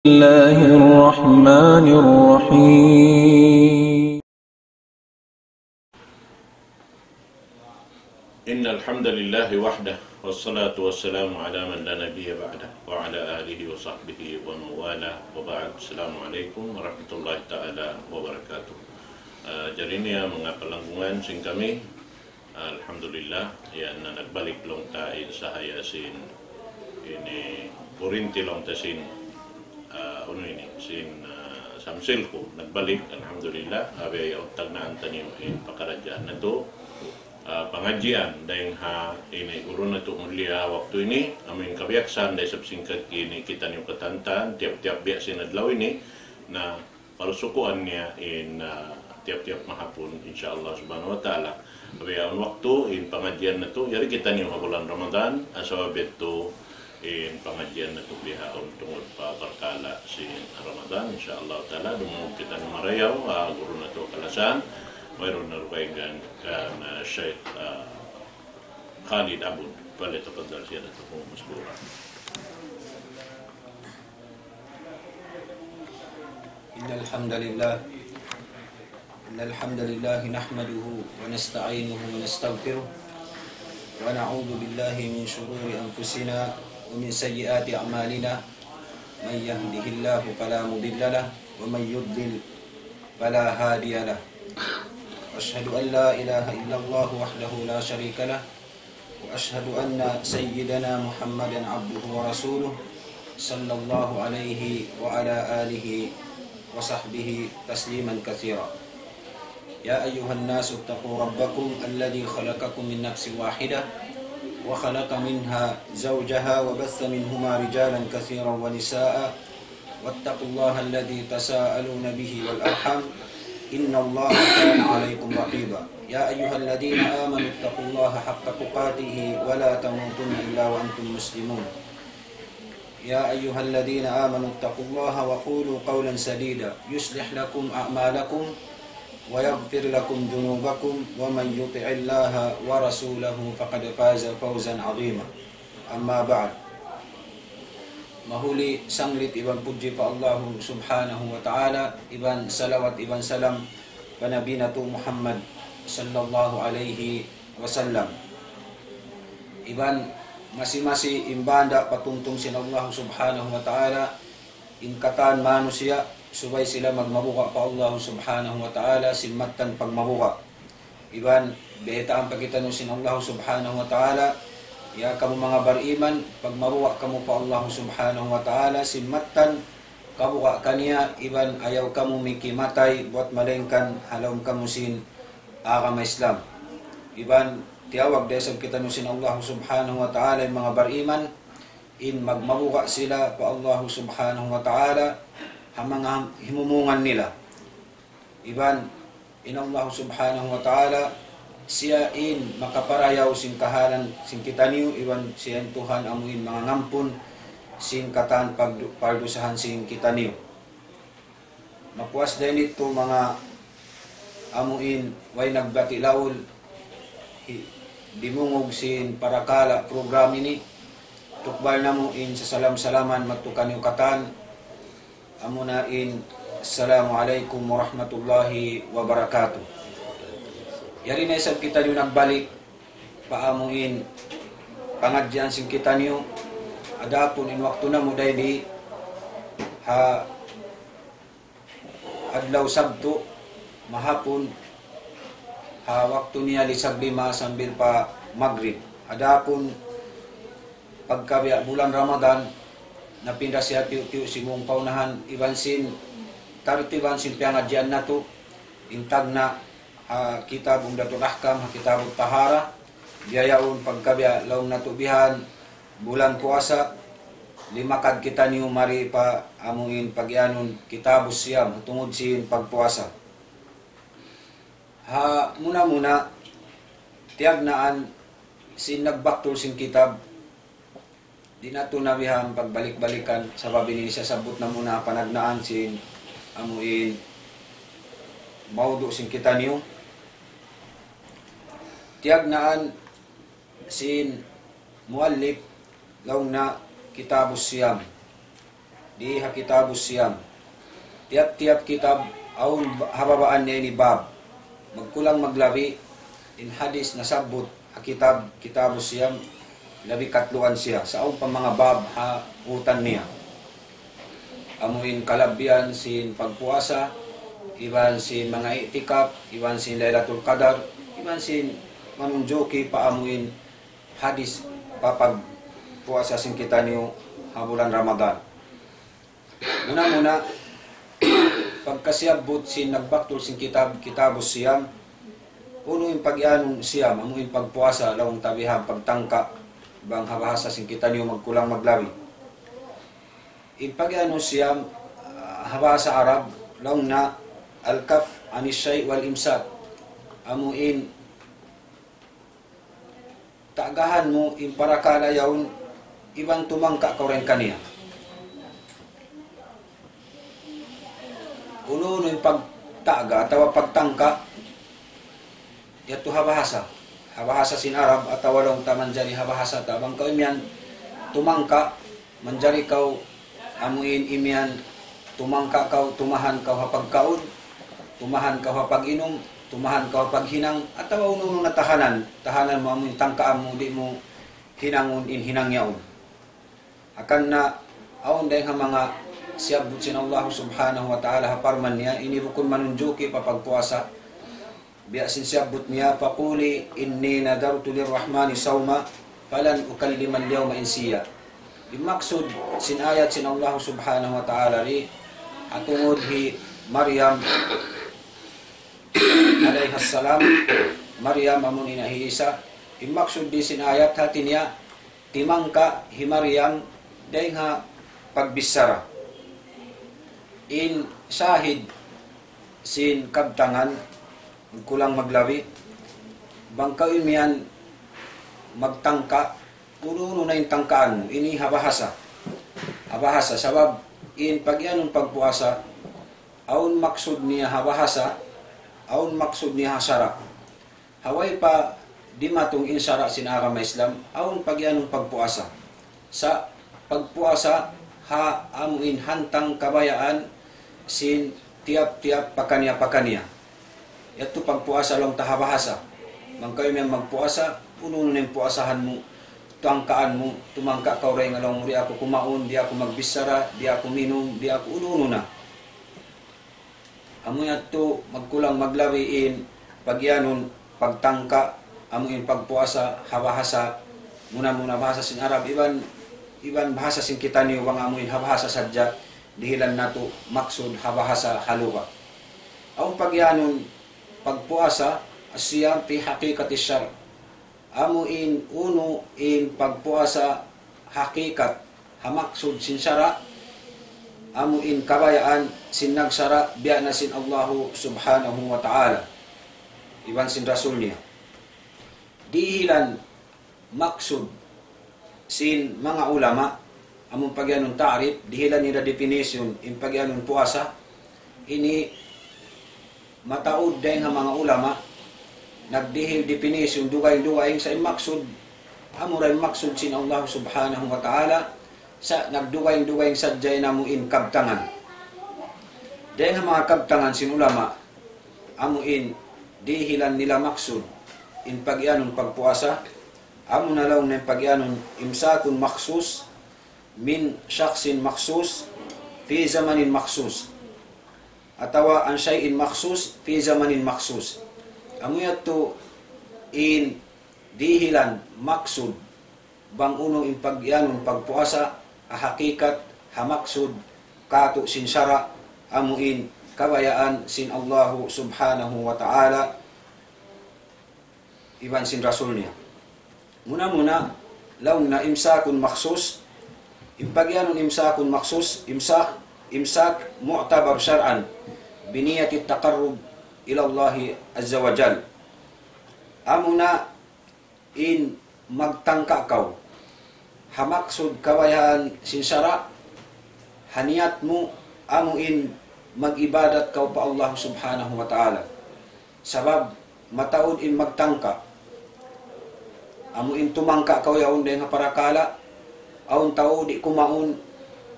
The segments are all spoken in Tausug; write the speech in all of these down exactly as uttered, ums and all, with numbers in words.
الله الرحمن الرحيم. إن الحمد لله وحده، والصلاة والسلام على من لا نبي بعده، وعلى آله وصحبه ومن والاه، وبعد. السلام عليكم ورحمة الله تعالى وبركاته. Ah, jari ini ya, manga palanggungan sin kami. Alhamdulillah, yan na nagbalik laung ta in sahaya sin ini kurinti laung ta sin, ah, unu ini, sin, ah, Samsilku nagbalik, alhamdulillah, abe ya untag na antaniyu in pakaradjaan natu'. Ah, pangadjian, dayng ha ini guru natu' mulia waktu ini, amu in kabiyaksahan da isab sin kag ini kitaniyu katantan, tiyap-tiyap biya' sin adlaw ini, na palusukuan niya in, ah, tiyap-tiyap mahapun, insya Allah subhanahu wa ta'ala. Abe yaun waktu, in pangadjian natu', yari kitaniyu ha bulan Ramadan, asal biya' tu in pangadjian natu' bihaun tungud pa parkala' sin Ramadan, insya Allah ta'ala, dumungug kitaniyu marayaw, ah, guru natu' kalasahan, wayruun na rukaingan kan, ah, Sheikh, ah, Khalid Abud, فليتفضل سيادته مشكورا. إن الحمد لله، إن الحمد لله نحمده ونستعينه ونستغفره، ونعوذ بالله من شرور أنفسنا ومن سيئات أعمالنا. من يهده الله فلا مضل له، ومن يضلل فلا هادي له. أشهد أن لا إله إلا الله وحده لا شريك له، وأشهد أن سيدنا محمدا عبده ورسوله، صلى الله عليه وعلى آله وصحبه تسليما كثيرا. يا أيها الناس اتقوا ربكم الذي خلقكم من نفس واحدة وخلق منها زوجها وبث منهما رجالا كثيرا ونساء واتقوا الله الذي تساءلون به والأرحام إن الله كان عليكم رقيبا. يا أيها الذين آمنوا اتقوا الله حق تقاته ولا تموتن إلا وأنتم مسلمون. يا أيها الذين آمنوا اتقوا الله وقولوا قولا سديدا يصلح لكم أعمالكم ويغفر لكم ذنوبكم ومن يطع الله ورسوله فقد فاز فوزا عظيما. أما بعد. Mahuli sanglit iban pudji pa Allahu Subhanahu wa Ta'ala, iban salawat iban salam pa Nabi natu' Muhammad sallallahu alayhi wasallam. Iban masi-masi in banda' patumtum sin Allah Subhanahu wa Ta'ala, in katan manusiya', subay sila magmabuga' pa Allah Subhanahu wa Ta'ala sin mattan pagmabuga'. Iban biyaytaan pa kitaniyu sin Allah Subhanahu wa Ta'ala, ya kamu manga bariman, pagmabuga' kamu pa Allah Subhanahu wa Ta'ala sin mattan kabuga' kaniya, iban ayaw kamu mikimatay buwat malaingkan ha lawm kamu sin agama Islam. Iban tiyawag da isab kitaniyu sin Allah Subhanahu wa Ta'ala in manga bariman, in magmabuga' sila pa Allah Subhanahu wa Ta'ala ha manga himumungan nila. Iban in Allah Subhanahu wa Ta'ala, siya in makaparayaw sin kahalan sin kitaniyu, iban siya in Tuhan amu in mangangampun sin katan pagdu-, pardusahan sin kitaniyu. Mapuas dayn ditu manga amu in way nagbati' laul, hi-, dimungug sin parakala' program ini, tukbal namu' in sasalam-salaman madtu kaniyu katan, amuna in Assalamu alaykum warahmatullahi wabarakatuh. Yari na isab kitaniyu nagbalik pa amu in pangadjian sin kitaniyu, adapun in waktu namu' dayn di ha adlaw Sabtu, mahapun, ha waktu niya lisag lima sambil pa Magrib. Adapun pagka biya' bulan Ramadan, napinda siya tiyu'-tiyu' simung paunahan, iban sin tartiban sin piyangadjian natu', in tagna' ha kitab Umdatul Ahkam, ha kitab Tahara, biya' yaun pagka biya' laung natu' bihan, bulan puasa, limakad kitaniyu mari pa amu in pagiyanun Kitabus Siyam, tungud sin pagpuasa. Ha muna-muna, tiyagnaan sin nagbaktul sin kitab, di' natu' na bihan pagbalik-balikan, sabab ini sasabbut namu' na panagnaan sin amu in mawdu' sin kitaniyu. Tiyagnaan sin muallif laung niya Kitabus Siyam. Di ha Kitabus Siyam. Tiyap-tiyap kitab awn ba-, ha babaan niya ini bab. Magkulang maglabi in hadith nasabbut ha kitab, Kitabus Siyam, labi katluan siya. Sa' awn pa manga bab ha utan niya. Amu in kalabihan sin pagpuasa, iban sin manga i'tikaf, iban sin Laylatul Qadar, iban sin manunjuki pa amu in hadith pa pagpuasa sin kitaniyu ha bulan Ramadan. Muna-muna, pagka siyabbut sin nagbaktul sin kitab, Kitabus Siyam, unu in pagiyanun siyam, amu in pagpuasa, laung ta bihan pagtangka, bang ha bahasa sin kitaniyu magkulang maglabi. In pagiyanun siyam, ah, ha bahasa Arab, laung na الكف عن الشيء والإمساك. Amu in tagahan mu in parakala' yaun iban tumangka kaw dayn kaniya. Unu-unu in pagtaga atawa pagtangka, yadtu ha bahasa. Ha bahasa sin Arab atawa laung ta manjari ha bahasa ta. Bang kaw imiyan tumangka, manjari kaw amu in imiyan tumangka kaw, tumahan kaw ha pagkaun, tumahan kaw ha pag-inum, tumahan kaw ha paghinang, atawa unu-unu na tahanan, tahanan mu amu in tangka amu, di' mu hinangun in hinang yaun. Hangkan na awn dayn ha manga siyabbut sin Allah Subhanahu wa Ta'ala ha parman niya, ini bukun manunjuki pa pagpuasa. Biya' sin siyabbut niya, فقولي إني نذرت للرحمن صوما فلن أكلم اليوم إنسيا. In maksud sin ayat sin Allah Subhanahu wa Ta'ala di, ha tungud hi Maryam alayhas salam, Maryam amun ina' hi Isa. In maksud di sin ayat hati niya, timangka hi Maryam dayn ha pagbichara. In sahid sin kabtangan, kulang maglabi, bang kaw imiyan magtangka, unu-unu na in tangkaan mu, ini ha bahasa. Ha bahasa, sabab in pagiyanun pagpuasa, awn maksud niya ha bahasa, awn maksud niya ha sara'. Ha way pa dimatung in sara' sin agama Islam, awn pagiyanun pagpuasa. Sa' pagpuasa ha amu in hantang kabayaan sin tiyap-tiyap pakaniya-pakaniya. Yadtu pagpuasa laung ta ha bahasa. Bang kaw imiyan magpuasa, unu-unu na in puasahan mu, tangkaan mu, tumangka kaw dayn ha laung mu, di' aku kumaun, di' aku magbichara, di' aku minum, di' aku unu-unu na. Amu yadtu magkulang maglabi in pagiyanun pagtangka, amu in pagpuasa ha bahasa, muna-muna bahasa sin Arab, iban, iban bahasa sin kitaniyu bang amu in ha bahasa sadja, dihilan natu' maksud ha bahasa ha lugha. Awn pagiyanun pagpuasa, الصيام في حقيقة الشرع. Amu in unu in pagpuasa hakikat, ha maksud sin sara', amu in kabayaan sin nagsara', biya' na sin Allahu Subhanahu wa Ta'ala, iban sin Rasul niya. Dihilan maksud sin manga ulama, amun pagiyanun ta'rif, dihilan nila definition, in pagiyanun puasa, ini mataud dayn ha manga ulama, nagdihil definition, dugaing-dugaing sa' in maksud, amura in maksud sin Allah Subhanahu wa Ta'ala, sa' nagdugaing-dugaing sadja in amu in kabtangan. Dayn ha manga kabtangan sin ulama, amu in dihilan nila maksud, in pagiyanun pagpuasa, amu na laung na in pagiyanun إمساك مخصوص من شخص مخصوص في زمن مخصوص. Atawa عن شيء مخصوص في زمن مخصوص. Amu yadtu in dihilan maksud bang unu in pagiyanun pagpuasa, ha hakikat, ha maksud, katu' sin sara', amu in kabayaan sin Allahu Subhanahu wa Ta'ala, iban sin Rasul niya. Muna-muna, laung na إمساك مخصوص, in pagiyanun إمساك مخصوص, إمساك, إمساك معتبر شرعا بنية التقرب إلى الله عز وجل. Amu na in magtangka kaw ha maksud kabayaan sin sara', ha niyat mu, amu in mag-ibadat kaw pa Allah Subhanahu wa Ta'ala. Sabab mataud in magtangka. Amu in tumangka kaw yaun dayn ha parakala', awn tau di' kumaun,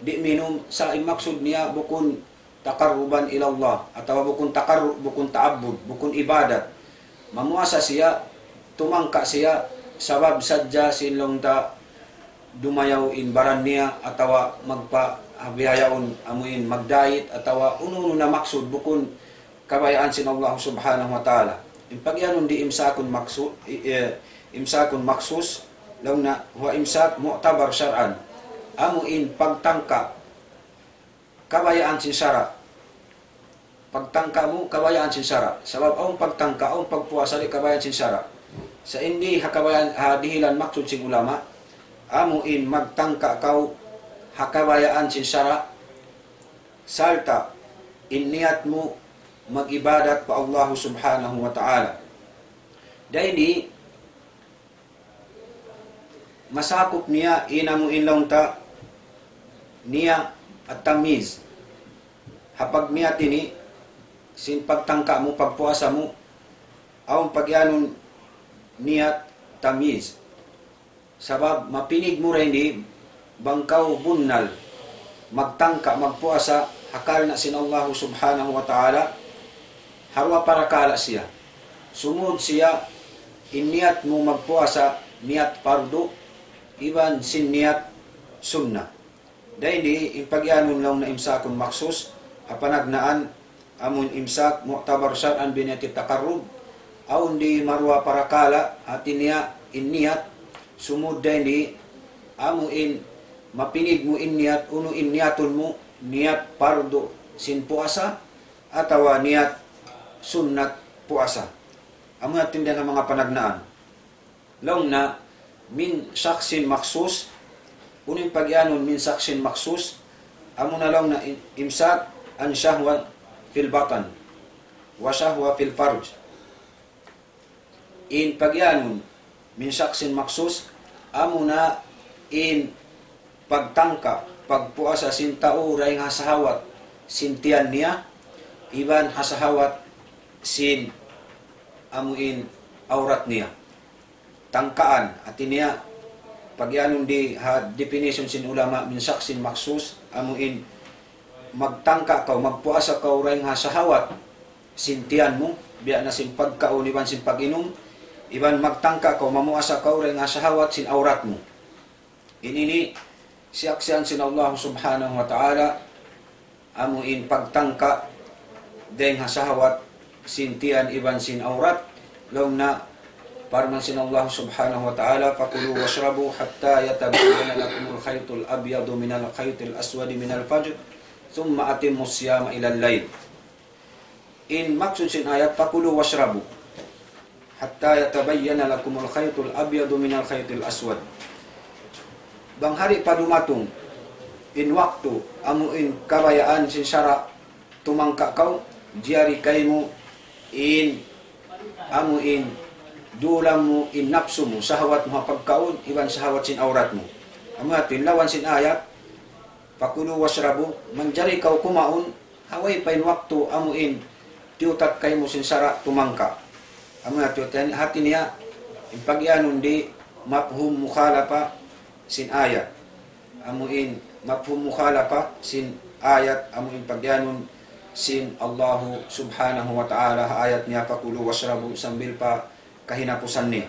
di' minum, sa' in maksud niya bukun taqarruban ila Allah, atawa bukun taqarrub, bukun ta'abbud, bukun ibadat. Mamuasa siya, tumangka siya, sabab sadja sin laung ta dumayaw in baran niya, atawa magpa-, bihaun amuin mag-diet, atawa unu-unu na maksud, bukun kabayaan sin Allah Subhanahu wa Ta'ala. In pagiyanun di imsakun maksu-, i-, eh, imsakun maksus, laung na, huwa imsak mu'tabar shar'an. Amuin pagtangka, kabayaan sin sara'. Pagtangka mu, kabayaan sin sara'. Sabab awn pagtangka, awn pagpuasa di' kabayaan sin sara'. Sa' in di ha kabayaan, ha dihilan maksud sin ulama, amuin magtangka kaw ha kabayaan sin sara', sarta' in niyat mu mag-ibadat pa Allah Subhanahu wa Ta'ala. Dayn di, masakup niya in amuin laung ta niyat at-tamyiz. Ha pagniyat ini, sin pagtangka mu, pagpuasa mu, awn pagiyanun niyat tamyiz. Sabab mapinig mu dayn di, bang kaw bunnal magtangka, magpuasa, ha karna' sin Allah Subhanahu wa Ta'ala, ha duwa parakala' siya. Sumud siya, in niyat mu magpuasa, niyat pardu, iban sin niyat sunna. Dayn di, in pagiyanun laung na imsakun maksus, ha panagnaan, amun imsak mu'tabar shar'an bi niyati taqarrub, awn di maruwa parakala', hati niya in niyat, sumud dayn di, amuin mapinig mu in niyat, unu in niyatun mu, niyat pardu sin puasa, atawa niyat sunnat puasa. Amu yadtu in dayn ha manga panagnaan. Laung na min shakhsin makhsus, unu in pagiyanun min shakhsin makhsus, amuna laung na in-, imsak an shahwa fil batan, wa shahwa fil farj. In pagiyanun min shakhsin makhsus, amuna in pagtangka, pagpuasa sin tau dayn ha shahawat sin tiyan niya, iban ha shahawat sin amuin awrat niya. Tangkaan, hati niya, pagiyanun di ha definition sin ulama min shakhsin makhsus, amuin magtangka kaw, magpuasa kaw dayn ha shahawat sin tiyan mu, biya' na sin pagkaun iban sin pag-inum, iban magtangka kaw, mamuasa kaw dayn ha shahawat sin awrat mu. In ini, siyaksian sin Allah Subhanahu wa Ta'ala, amuin pagtangka dayn ha shahawat sin tiyan iban sin awrat, laung na parman sin Allah Subhanahu wa Ta'ala, فكلوا واشربوا حتى يتبين لكم الخيط الأبيض من الخيط الأسود من الفجر ثم أتموا الصيام إلى الليل. In maksud sin ayat, فكلوا واشربوا حتى يتبين لكم الخيط الأبيض من الخيط الأسود. Bang di' pa dumatung in waktu, amuin kabayaan sin sara' tumangka kaw, jari kaymu in, amuin dulam mu in napsu mu, shahawat mu ha pagkaun, iban shahawat sin awrat mu. Amu yadtu in lawan sin ayat, فكلوا واشربوا, manjari kaw kumaun, ha way pa in waktu amuin tiyutat kaymu sin sara' tumangka. Amu na tiyutat, hati niya, in pagiyanun di mafhum mukhalafa sin ayat. Amuin mafhum mukhalafa sin ayat, amuin pagiyanun sin Allahu Subhanahu wa Ta'ala, ayat niya, فكلوا واشربوا, sambil pa kahinapusan niya.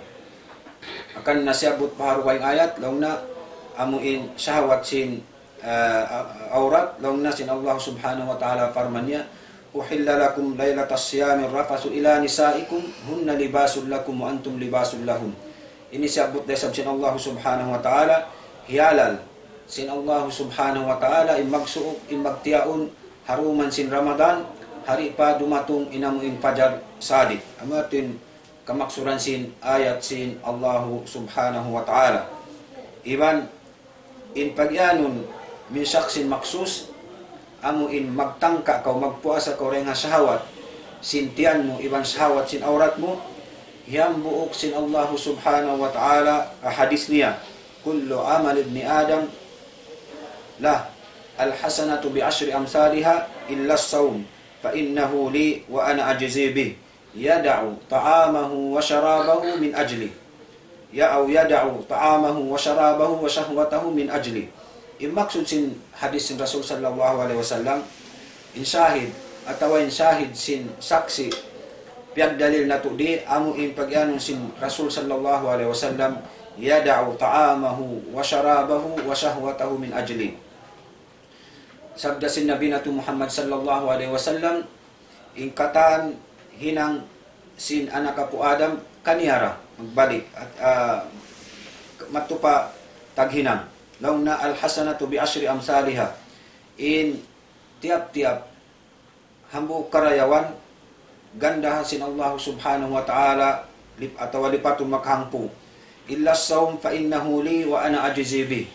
Hangkan na siyabbut pa ha dugaing ayat, laung na amuin shahawat sin, ah, awrat, laung na sin Allah Subhanahu wa Ta'ala parman niya, أحل لكم ليلة الصيام الرفث إلى نسائكم هن لباس لكم وأنتم لباس لهن. Ini siyabbut da isab sin Allah Subhanahu wa Ta'ala, hiyalal sin Allah Subhanahu wa Ta'ala, in magsuuk, in magtiyaun, ha dum sin Ramadan, di pa dumatung in amuin fajar sadiq. Amu yadtu in kamaksuran sin ayat sin Allahu Subhanahu wa Ta'ala. Iban in pagiyanun min shakhsin makhsus, amuin magtangka kaw, magpuasa kaw dayn ha shahawat sin tiyan mu, iban shahawat sin awrat mu, hambuuk sin Allahu Subhanahu wa Ta'ala, ah, hadith niya, كل عمل ابن آدم له الحسنة بعشر أمثالها إلا الصوم فإنه لي وأنا أجزي به. يدع طعامه وشرابه من أجلي. يا، أو يدع طعامه وشرابه وشهوته من أجلي. In maksud sin hadith sin Rasul sallallahu alayhi wasallam, in shahid, atawa in shahid sin saksi', piyagdalil natu' di, amu in pagiyanun sin Rasul sallallahu alayhi wasallam, يدع طعامه وشرابه وشهوته من أجلي. Sabda sin Nabi natu' Muhammad sallallahu alayhi wasallam, in katan hinang sin anak apu' Adam kaniya ra magbalik, at, ah, madtu pa taghinang. Laung niya, الحسنة بعشر أمثالها. In tiyap-tiyap hambuuk karayawan, gandahan sin Allah subhanahu wa ta'ala, lip-, atawa lipatun makahangpu'. إلا الصوم فإنه لي وأنا أجزي به.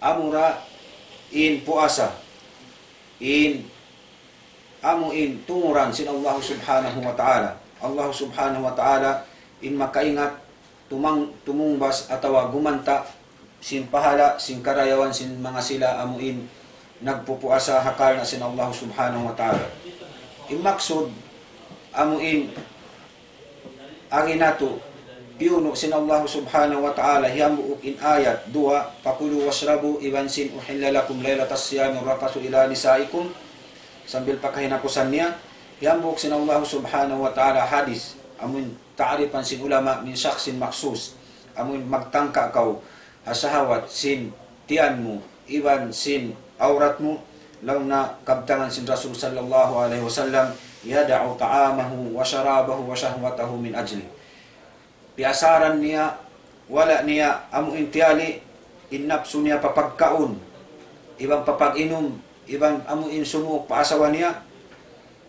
Amura in puasa, in amu in tunguran sin Allah subhanahu wa ta'ala. Allah subhanahu wa ta'ala in makaingat tumang-, tumungbas atawa gumanta' sin pahala', sin karayawan, sin manga sila amu in nagpupuasa ha karna' sin Allah subhanahu wa ta'ala. In maksud, amu in agi natu', piyunu' sin Allah subhanahu wa ta'ala, hambuuk in ayat, duwa, فكلوا واشربوا, iban sin أحل لكم ليلة الصيام الرفث إلى نسائكم, sambil pa kahinapusan niya, hambuuk sin Allah subhanahu wa ta'ala hadith, amu in ta'rifan sin ulama من شخص مخصوص, amu in magtangka kaw, ha shahawat sin tiyan mu, iban sin awrat mu, laung niya kabtangan sin Rasul sallallahu alayhi wasallam, يدع طعامه وشرابه وشهوته من أجلي. Piyasaran niya, wala' niya amu in tiyali', in napsu niya pa pagkaun, iban pa pag-inum, iban amu in sumuuk pa asawa niya,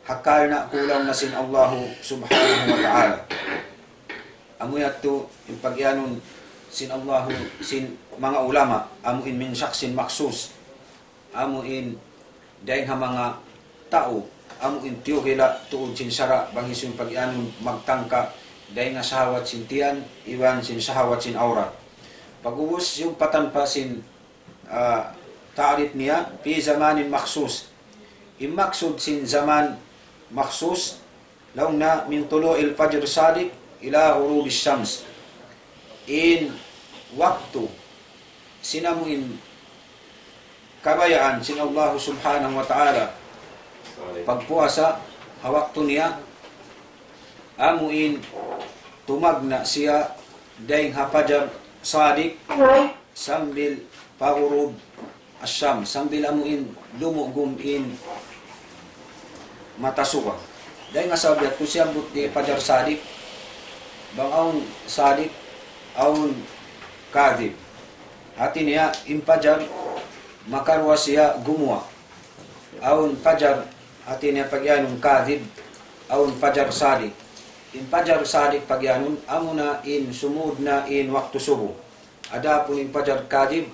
ha karna' kulaw na sin Allahu subhanahu wa ta'ala. Amu yadtu in pagiyanun sin Allahu, sin manga ulama, amu in من شخص مخصوص, amu in dayng ha manga tau, amu in tiyukila tuud sin sara', bang hisiyu in pagiyanun magtangka, dayng ha shahawat sin tiyan, iban sin shahawat sin awrat. Pag'ubus, siyumpatan pa sin, ah, ta'rif niya, في زمان مخصوص. In maksud sin zaman makhsus, laung niya من طلوع الفجر الصادق إلى غروب الشمس. In waktu sin amu in kabayaan sin Allah subhanahu wa ta'ala pagpuasa ha waktu niya, amu in tumagna' siya dayng ha fajar sadiq sambil pa ghurub ash-shams, sambil amu in lumugum in mata suga. Dayng ha sabab yadtu siyabbut di fajar sadiq, bang awn sadiq, awn kadhib. Hati niya, in fajar makaruwa siya gumuwa'. Awn fajar, hati niya pagiyanun kadhib, awn fajar sadiq. In fajar sadiq pagiyanun, amuna in sumud na in waktu subuh. Adapun in fajar kadhib,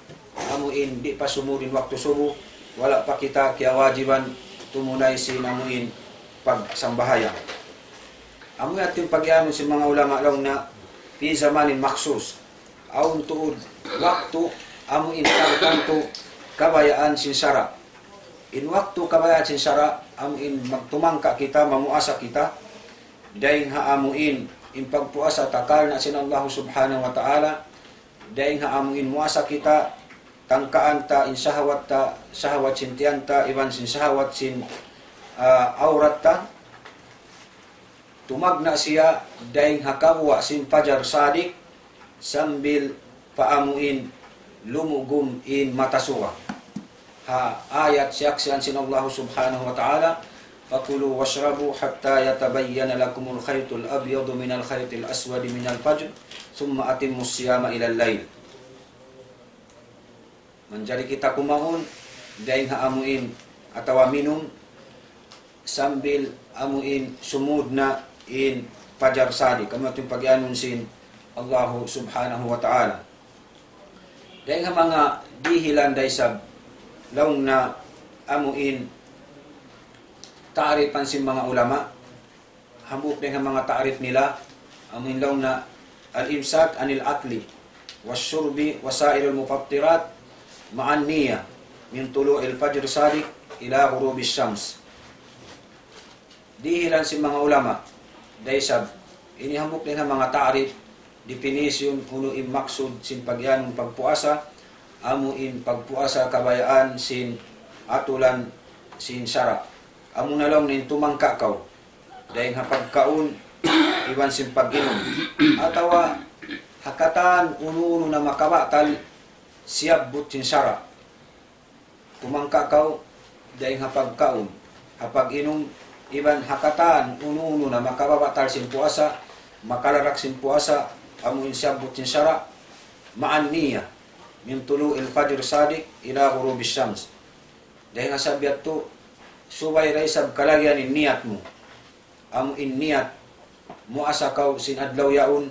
amu in di' pa sumud in waktu subuh, wala' pa kita kiyawajiban tumunay sin amu in pagsambahayang. Amu yadtu in pagiyanun sin manga ulama, laung niya في زمان مخصوص. Awn tuud waktu, amu in tartantu kabayaan sin sara'. In waktu kabayaan sin sara', amu in magtumangka kita, mamuasa kita, dayng ha amu in, in pagpuasa ta karna' sin Allah subhanahu wa ta'ala, dayng ha amu in muasa kita, tangkaan ta in shahawat ta, shahawat sin tiyan ta, iban sin shahawat sin, ah, awrat ta, tumagna' siya dayng ha kaguwa' sin fajar sadiq, sambil pa amu in lumugum in mata suga. Ha ayat siyaksian sin Allah subhanahu wa ta'ala, فكلوا واشربوا حتى يتبين لكم الخيط الأبيض من الخيط الأسود من الفجر ثم أتموا الصيام إلى الليل. Manjari kita kumaun, dayng ha amu in, atawa minum, sambil amu in sumud na in fajar sadiq. Amu yadtu in pagiyanun sin Allahu subhanahu wa ta'ala. Dayng ha manga dihilan da isab, laung niya amu in ta'rifan sin manga ulama, hambuuk dayng ha manga ta'rif nila, amu in laung niya الإمساك عن الأكل والشرب وسائر المفطرات مع النية من طلوع الفجر الصادق إلى غروب الشمس. Dihilan sin manga ulama da isab, ini hambuuk dayng ha manga ta'rif, definition, unu in maksud sin pagiyanun pagpuasa, amu in pagpuasa kabayaan sin atulan sin sara'. Amu na laung in tumangka kaw dayn ha pagkaun iban sin pag-inum, atawa ha katan unu-unu na makabatal siyabbut sin sara'. Tumangka kaw dayn ha pagkaun, ha pag-inum, iban ha katan unu-unu na makababatal sin puasa, makalarak sin puasa, amu in siyabbut sin sara', ma'an niyya, min tulu'il fajr sadiq ila ghurubis shams. Dayn ha sabab yadtu, subay da isab kalagihan in niyat mu. Amu in niyat, muasa kaw sin adlaw yaun,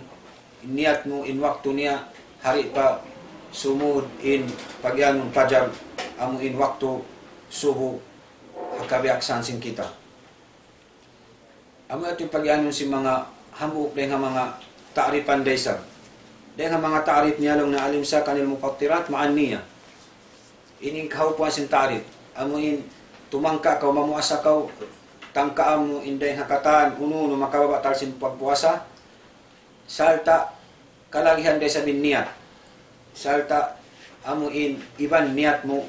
in niyat mu in waktu niya, hari pa sumud in pagiyanun pajar, amu in waktu subu, ha kabiyaksahan sin kita. Amu yadtu in pagiyanun sin manga hambuuk dayn ha manga ta'rifan da isab. Dayn ha manga ta'rif niya laung niya الإمساك عن المفطرات مع النية. Ini in kahaupuan sin ta'rif. Amu in tumangka kaw, mamuasa kaw, tangka amu in dayn ha katan unu-unu makababatal sin pagpuasa, sarta' kalagihan da isab in niyat. Sarta' amu in iban niyat mu,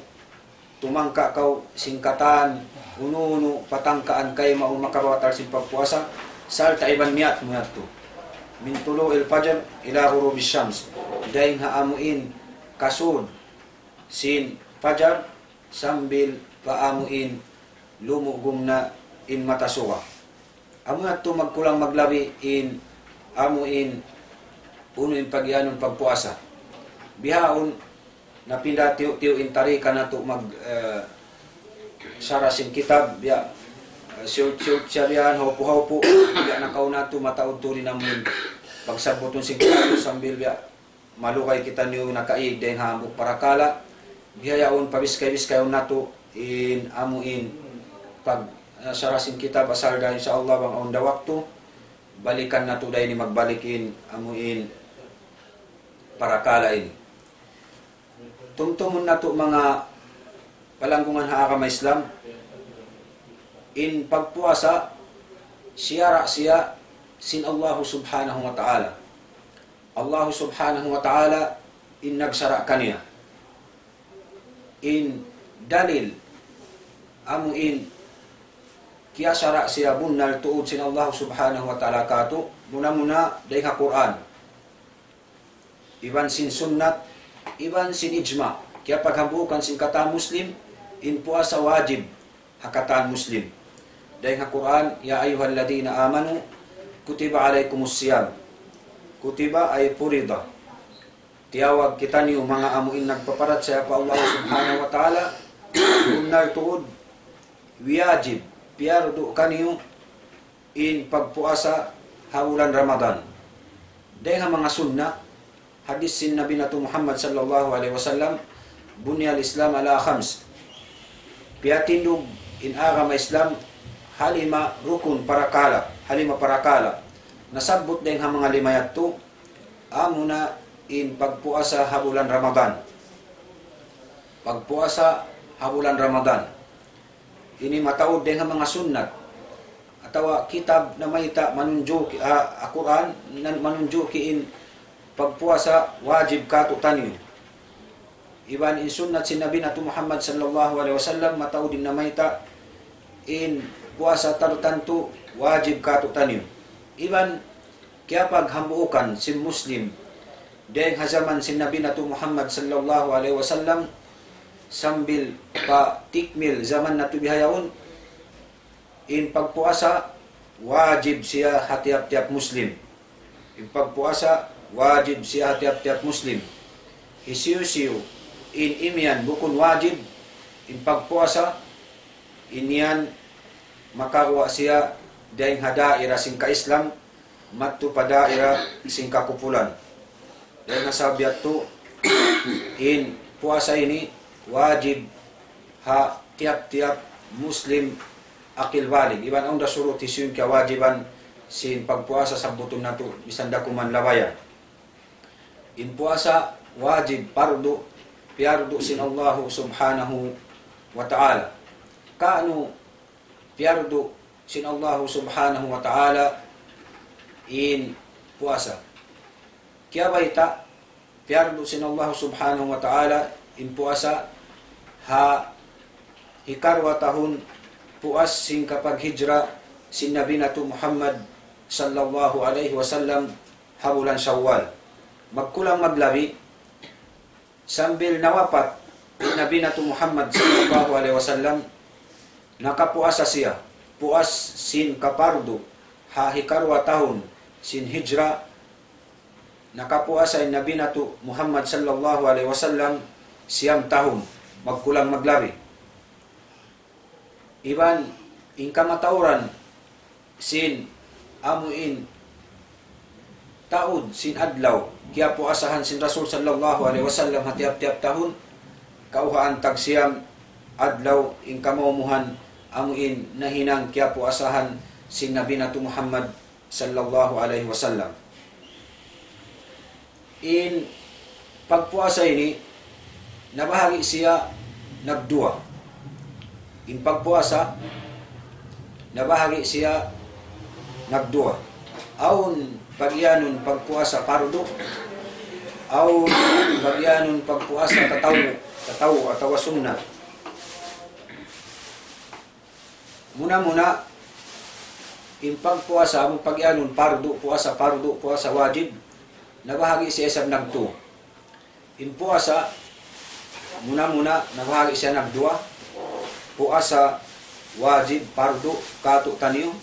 tumangka kaw sin katan unu-unu patangkaan kaymu makababatal sin pagpuasa, sarta' iban niyat mu yadtu. من طلوع الفجر إلى غروب الشمس. Dayn ha amu in kasud sin pajar sambil pa amu in lumugum na in mata suga. Amu yadtu magkulang maglabi in amu in unu in pagiyanun pagpuasa. Bihaun napinda tiyu'-tiyu' in tarika natu' mag, eh, sara sin kitab, biya', eh, siyut-siyut siya biya' hawpu-hawpu, biya' nakauna tu mataud tuud in amu in pagsabbutun sin kitab sambil biya' malugay kitaniyu nakaig dayn ha hambuuk parakala'. Bihaun pabiskay-biskayun natu' in amu in pag, ah, sara sin kitab asal da, insya Allah, bang awn da waktu, balikan natu' da ini magbalik in amu in parakala' ini. Tumtumun natu' manga palanggungan ha agama Islam, in pagpuasa siyara' siya sin Allahu Subhanahu wa Ta'ala. Allahu Subhanahu wa Ta'ala in nagsara' kaniya. In dalil amu in kiyasara' siya bunnal tuud sin Allahu Subhanahu wa Ta'ala katu', muna-muna dayn ha Qur'an, iban sin sunnat, iban sin ijma'. Kiyapaghambuukan sin katan Muslim, in puasa wajib ha katan Muslim. Dayn ha Qur'an, يا أيها الذين آمنوا كتب عليكم الصيام. Kutiba ay furida. Tiyawag kitaniyu manga amu in nagpaparachaya pa Allah Subhanahu wa Ta'ala, bunnal tuud, wajib, piyardu kaniyu in pagpuasa ha bulan Ramadan. Dayn ha manga sunna, hadis sin Nabi natu' Muhammad sallallahu alayhi wasallam, بني الإسلام على خمس. Piyatindug in agama Islam ha lima rukun parakala', ha lima parakala'. Nasabbut dayn ha manga lima yadtu, amuna in pagpuasa ha bulan Ramadan. Pagpuasa ha bulan Ramadan. Ini mataud dayn ha manga sunnat. Atawa kitab namayta' manunjuki, ah, Qur'an, nan manunjuki in pagpuasa wajib katu'taniyu. Iban in sunnat sin Nabi natu' Muhammad sallallahu alayhi wasallam mataud in namayta' in puasa tartantu wajib katu'taniyu. Iban kiyapaghambuukan sin Muslim dayn ha jaman sin Nabi natu' Muhammad sallallahu alayhi wasallam sambil pa tikmil jaman natu' bihaun, in pagpuasa wajib siya ha tiyap-tiyap Muslim. In pagpuasa wajib siya ha tiyap-tiyap Muslim. Hisiyu-siyu in imiyan bukun wajib in pagpuasa, in yan makaguwa' siya dayn ha daira sin ka-Islam, madtu pa daira sin kakupulan. Dayn ha sabab yadtu, in puasa ini wajib ha tiyap-tiyap Muslim akil balig. Iban awn da surut hisiyu in kiyawajiban sin pagpuasa sabbutun natu', misan da kuman labayan. In puasa wajib, pardu, piyardu sin Allahu Subhanahu wa Ta'ala. Kaunu piyardu sin Allahu Subhanahu wa Ta'ala in puasa? Kiyabayta', piyardu sin Allahu Subhanahu wa Ta'ala in puasa ha hikaruwa tahun puas sin kapaghijra sin Nabi natu' Muhammad sallallahu alayhi wasallam ha bulan Shawwal. Magkulang maglabi, sambil nawapat in Nabi natu' Muhammad sallallahu alayhi wasallam, nakapuasa siya, puas sin kapardu, ha hikaruwa tahun sin hijra, nakapuasa in Nabi natu' Muhammad sallallahu alayhi wasallam siyam tahun, magkulang maglabi. Iban in kamatauran sin amu in taud sin adlaw kiyapuasahan sin Rasul sallallahu alayhi wasallam ha tiyap-tiyap tahun, kauhaan tagsiyam adlaw in kamaumuhan amu in nahinang kiyapuasahan sin Nabi natu' Muhammad sallallahu alayhi wasallam. In pagpuasa ini, nabahagi' siya nagduwa. In pagpuasa, nabahagi' siya nagduwa. Awn pagiyanun pagpuasa pardu, awn pagiyanun pagpuasa tatawu, tatawu atawa sunnat. Muna-muna, in pagpuasa, amu pagiyanun pardu, puasa pardu, puasa wajib, nabahagi' siya isab nagtu. In puasa, muna-muna, nabahagi' siya nagduwa, puasa wajib, pardu, katu' taniyu,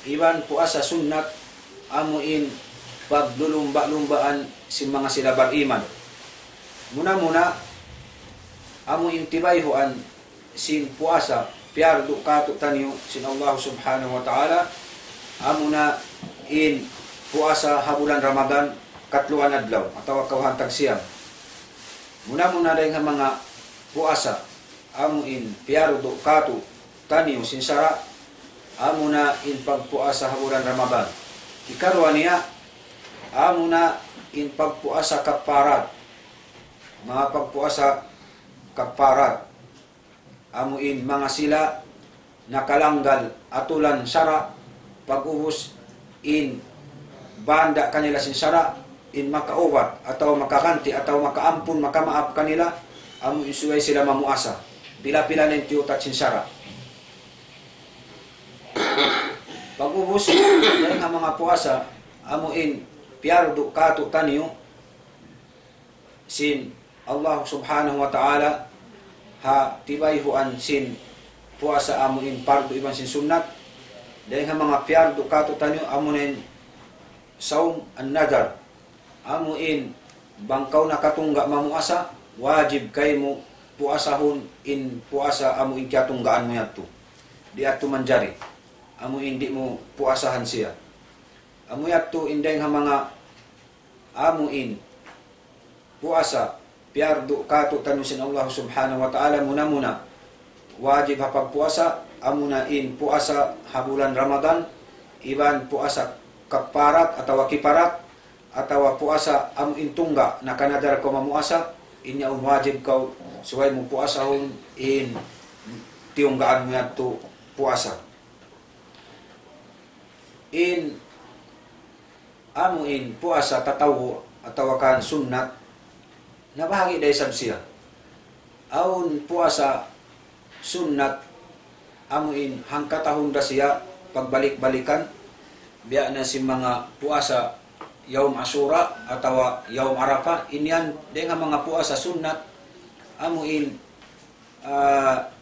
iban puasa sunnat, amu in paglulumba'-lumbaan sin manga sila bariman. Muna-muna, amu in tibayhuan sin puasa piyardu katu' taniyu sin Allah Subhanahu wa Ta'ala, amuna in puasa ha bulan Ramadan katluan adlaw atawa kauhan tagsiyam. Muna-muna dayn ha manga puasa amu in piyardu katu' taniyu sin sara', amuna in pagpuasa ha bulan Ramadan. Hikaruwa niya, amuna in pagpuasa kaparat. Manga pagpuasa kaparat, amu in manga sila nakalanggal atulan sara', pag'ubus in banda' kanila sin sara', in makaubat atawa makaganti' atawa makaampun, makamaap kanila, amu in subay sila mamuasa pila-pila na in tiyutat sin sara'. Pag'ubus dayn ha manga puasa, amu in piyardu katu' taniyu sin Allah Subhanahu wa Ta'ala, ha tibayhuan sin puasa amu in pardu iban sin sunnat. Dayn ha manga piyardu katu' taniyu, amuna in sawm an-nadhar. Amu in bang kaw nakatungga' mamuasa, wajib kaymu puasahun in puasa amu in kiyatunggaan mu yadtu. Di' yadtu manjari. Amu in di' mu puasahan siya. Amu yadtu in dayn ha manga amu in puasa piyardu katu' taniyu sin Allah Subhanahu wa Ta'ala. Muna-muna, wajib ha pagpuasa, amuna in puasa ha bulan Ramadan, iban puasa kaparat atawa kiparat, atawa puasa amu in tungga' nakanadar kaw mamuasa, in yaun wajib kaw subay mu puasahun in tiyunggaan mu yadtu puasa. In amu in puasa tatawu atawa kan sunnat, nabahagi' da isab siya. Awn puasa sunnat, amu in hangkatahun da siya pagbalik-balikan, biya' na sin manga puasa Yaum Ashura atawa Yaum Arafah, in yan dayn ha manga puasa sunnat, amu in, ah,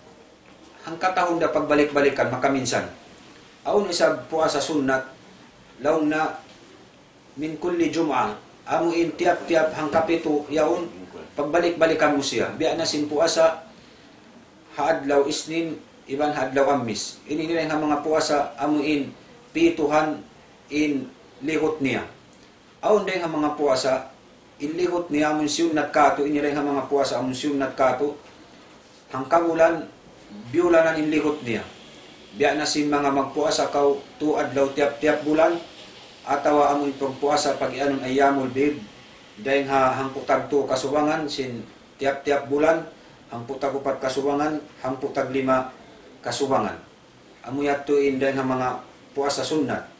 hangkatahun da pagbalik-balikan, makaminsan. Awn isab puasa sunnat, laung na min kulli jum'ah, amu in tiyap-tiyap hangkapitu yaun, pagbalik-balikan mu siya. Biya' na sin puasa ha adlaw Isnin, iban ha adlaw Amis. Ini dayn ha manga puasa, amu in pituhan in lihut niya. Awn dayn ha manga puasa, in lihut niya amun siyunnat katu', ini dayn ha manga puasa amun siyunnat katu', hangkabulan, biyulanan in lihut niya. Biya' na sin manga magpuasa kaw tu adlaw tiyap-tiyap bulan, atawa amu in pagpuasa pag-iyanun ayyamul bid, dayn ha hangpu' tagtu kasubangan sin tiyap-tiyap bulan, hangpu' tagupat kasubangan, hangpu' taglima kasubangan. Amu yadtu in dayn ha manga puasa sunnat.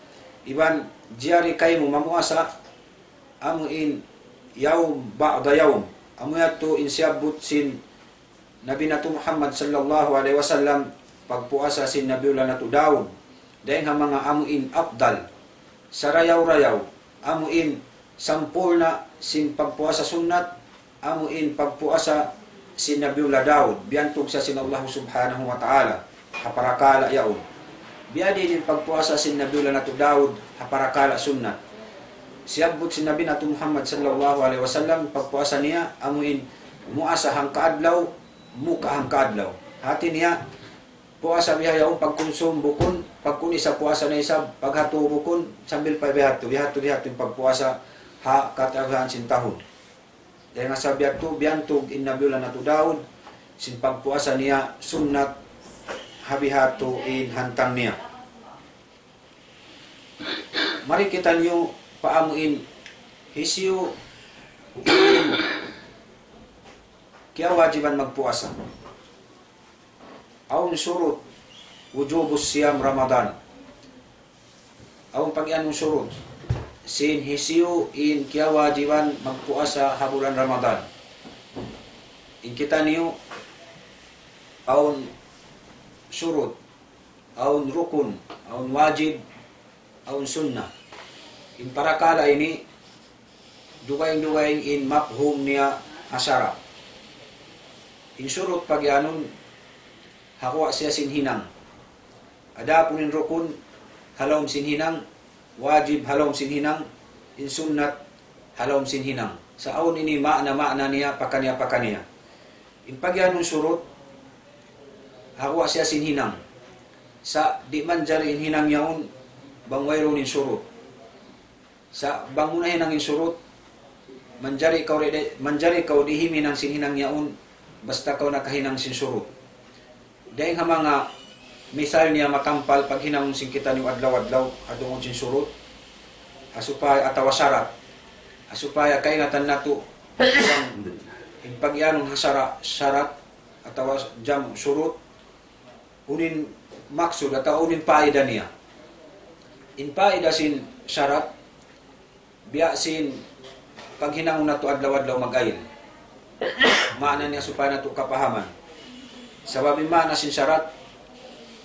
Iban jari kaymu mamuasa, amu in yawm ba'da yawm, Amu yadtu in siyabbut sin Nabi natu' Muhammad sallallahu alayhi wasallam, pagpuasa sin Nabiullah natu' Daud. Dayn ha manga amu in afdal. Sarayaw-rayaw, amu in sampurna' sin pagpuasa sunnat, amu in pagpuasa sin Nabiullah Daud, biyantug siya sin Allah subhanahu wa ta'ala, ha parakala' yaun. Biyadiin in pagpuasa sin Nabiullah natu' Daud, ha parakala' sunnat. Siyabbut sin Nabi natu' Muhammad sallallahu alayhi wasallam, pagpuasa niya, amu in muasa hangka adlaw, muka hangka adlaw. Hati niya, puasa bihaun pagkunsum bukun, pagkun-isa puasa na isab, paghatu bukun, sambil pa bihadtu, bihadtu, bihadtu in pagpuasa ha katabihan sin tahun. Dayn ha sabab yadtu, biyantug in Nabiullah natu' Daud, sin pagpuasa niya sunnat ha bihadtu in hantang niya. Mari kitaniyu pa amu in hisiyu in kiyawajiban magpuasa. Awn shurut wujubus siyam Ramadan. Awn pagiyanun shurut sin hisiyu in kiyawajiban magpuasa ha bulan Ramadan. In kitaniyu awn shurut, awn rukun, awn wajib, awn sunnah. In parakala' ini, dugaing-dugaing in mafhum niya ha sara'. In shurut pagiyanun, ha guwa' siya sin hinang. Adapun in rukun, ha lawm sin hinang, wajib ha lawm sin hinang, in sunnat ha lawm sin hinang. Sa' awn ini maana-maana niya pakaniya-pakaniya. In pagiyanun shurut, ha guwa' siya sin hinang. Sa' di' manjari in hinang yaun bang wayruun in shurut. Sa' bang mu nahinang in shurut, manjari kaw di', manjari kaw di' himinang sin hinang yaun, basta kaw nakahinang sin shurut. Dayn ha manga misal niya matampal paghinangun sin kitaniyu adlaw-adlaw, ha tungud sin shurut, ha supaya atawa sharat, ha supaya kaingatan natu', in pagiyanun ha sara', sharat, atawa jam shurut, unu in maksud atawa unu in paida niya. In paida sin sharat, biya' sin paghinangun natu' adlaw-adlaw mag-ayil. Maana niya supaya natu' kapahaman. Sabab in maana sin sharat,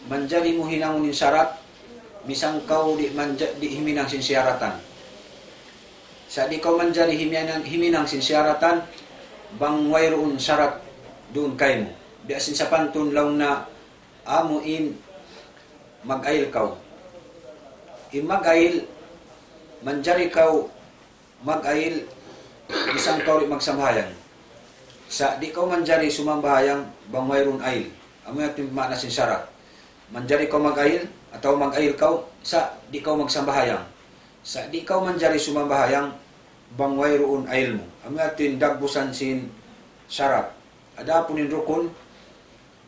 manjari mu hinangun in sharat, misan kaw di' manja-, di' himinang sin siyaratan. Sa' di' kaw manjari himinang, himinang sin siyaratan, bang wayruun sharat duun kaymu. Biya' sin sapantun laung na amu in mag-ayil kaw. In mag-ayil, manjari kaw mag-ayil, misan kaw di' magsambahayang. Sa' di' kaw manjari sumambahayang bang wayruun ayil. Amu yadtu in maana sin sharat. Manjari kaw mag-ayil, atawa mag-ayil kaw, sa' di' kaw magsambahayang. Sa' di' kaw manjari sumambahayang bang wayruun ayil mu. Amu yadtu in dagbusan sin sharat. Adapun in rukun,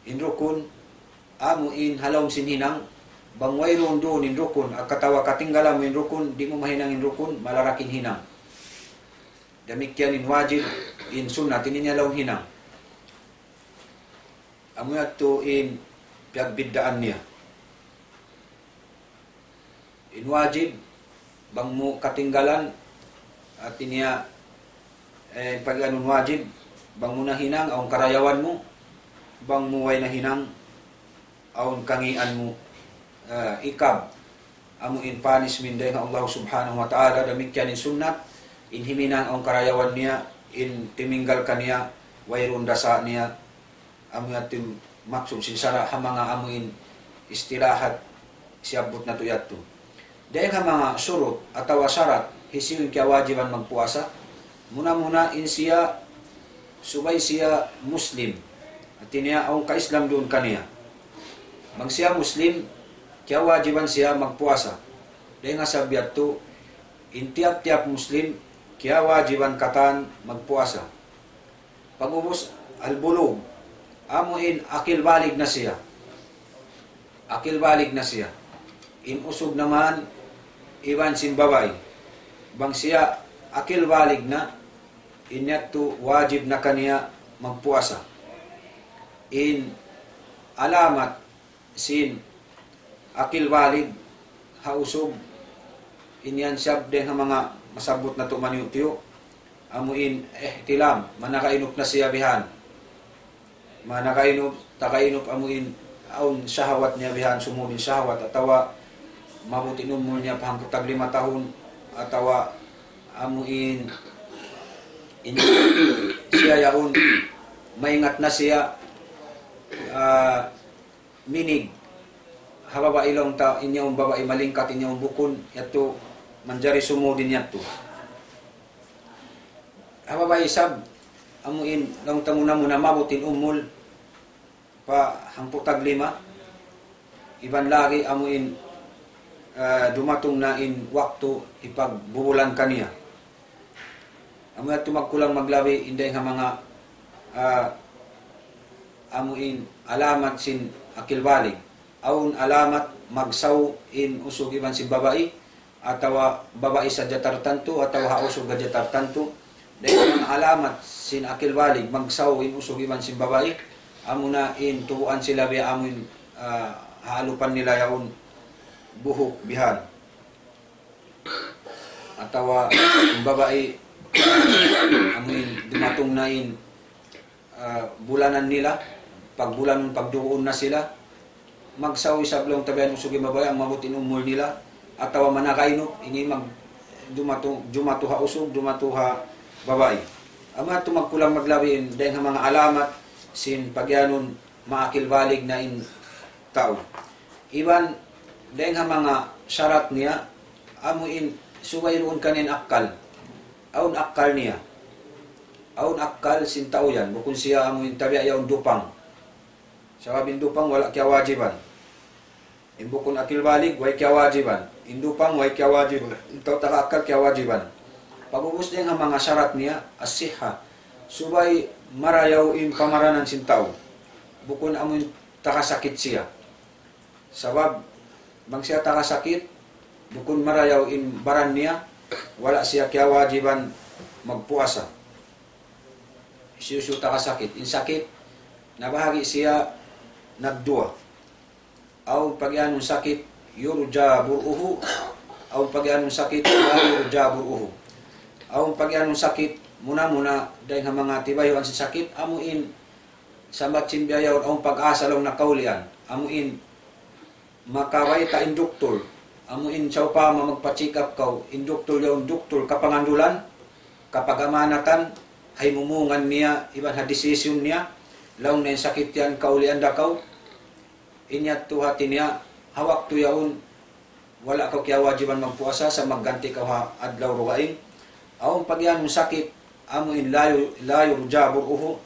in rukun, amu in ha lawm sin hinang, bang wayruun duun in rukun, atawa katinggalan mu in rukun, di' mu mahinang in rukun, malarak in hinang. Damikkiyan in wajib, in sunnat, ini in ha lawm hinang. Amu yadtu in piyagbiddaan niya. In wajib, bang mu katinggalan, hati niya, eh, pagiyanun wajib, bang mu nahinang, awn karayawan mu, bang mu way nahinang, awn kangīan mu, eh, iqab, amu in punishment dayn ha Allah subhanahu wa ta'ala, damikkiyan in sunnat, in himinang awn karayawan niya, in timinggal kaniya, wayruun dasa niya, amu yadtu in maksud sin sara' ha manga amu in istilahat siyabbut natu' yadtu. Dayn ha manga shurut atawa sharat, hisiyu in kiyawajiban magpuasa, muna-muna in siya, subay siya Muslim. Hati niya awn ka-Islam duun kaniya. Bang siya Muslim, kiyawajiban siya magpuasa. Dayn ha sabab yadtu, in tiyap-tiyap Muslim, kiyawajiban katan magpuasa. Pag'ubus, al-bulug, amu in akil balig na siya. Akil balig na siya. In usug na man, iban sin babai. Bang siya akil balig na, in yadtu wajib na kaniya magpuasa. In alamat sin akil balig ha usug, in yan siyab dayn ha manga masabbut natu' maniyu'-tiyu'. amu in ihtilam, manakainup na siya bihan. Manakainup, takainup amu in awn shahawat niya bihan, sumud in shahawat, atawa maabut in umul niya pa hangpu' tag lima tahun, atawa amu in, in siya yaun, maingat na siya, ah, minig ha babai, laung ta in yaun babai malingkat in yaun bukun, yadtu manjari sumud in yadtu. Ha babai isab, amu in laung ta muna-muna maabut in umul pa hangpu' tag lima, iban lagi' amu in, ah, dumatung na in waktu hipagbubulan kaniya. Amu yadtu magkulang maglabi in dayng ha manga, ah, amu in alamat sin akil balig. Awn alamat magsaw in usug iban sin babai, atawa babai sadja tartantu, atawa ha usug sadja tartantu. Dayng ha manga alamat sin akil balig, magsaw in usug iban sin babai, amuna in tubuan sila biya' amu in, ah, ha alupan nila yaun buhuk bihan. Atawa in babai, amu in dumatung na in, ah, bulanan nila, pagbulanun, pagduguun na sila, magsaw isab laung ta bihan usug in babai, amu maabut in umul nila, atawa manakainup, ini mag-, jumatu, jumatu ha usug, jumatu ha babai. Amu yadtu magkulang maglabi in dayng ha manga alamat sin pagiyanun maakil balig na in tau. Iban dayng ha manga sharat niya, amu in subay duun kaniya in akkal. Awn akkal niya. Awn akkal sin tau yan. Bukun siya amu in tabiya' yaun dupang. Sabab in dupang wala' kiyawajiban. In bukun akil balig, way kiyawajiban. In dupang, way kiyawajiban. In tau taga akkal, kiyawajiban. Pag'ubus dayng ha manga sharat niya, as-sihha. Subay marayaw in pamaranan sin tau. Bukun amu in takasakit siya. Sabab, bang siya takasakit, bukun marayaw in baran niya, wala' siya kiyawajiban magpuasa. Hisiyu-siyu takasakit. In sakit, nabahagi' siya nagduwa. Awn pagiyanun sakit, yurja bur'uhu. Awn pagiyanun sakit, la yurja bur'uhu. Awn pagiyanun sakit, muna-muna, dayng ha manga tibayuan sin sakit, amu in sambat sin biya' yaun, awn pag-asa laung na kaulian. Amu in makabayta' in duktul. Amu in sawpama magpa-check up kaw, in duktul yaun duktul kapangandulan, kapag-amanatan, ha himumungan niya, iban ha decision niya, laung na in sakit yan, kaulian da kaw, in yadtu hati niya, ha waktu yaun, wala' kaw kiyawajiban magpuasa, sa' magganti kaw ha adlaw dugaing. Awn pagiyanun sakit, amu in la yu-, la yurja bur'uhu,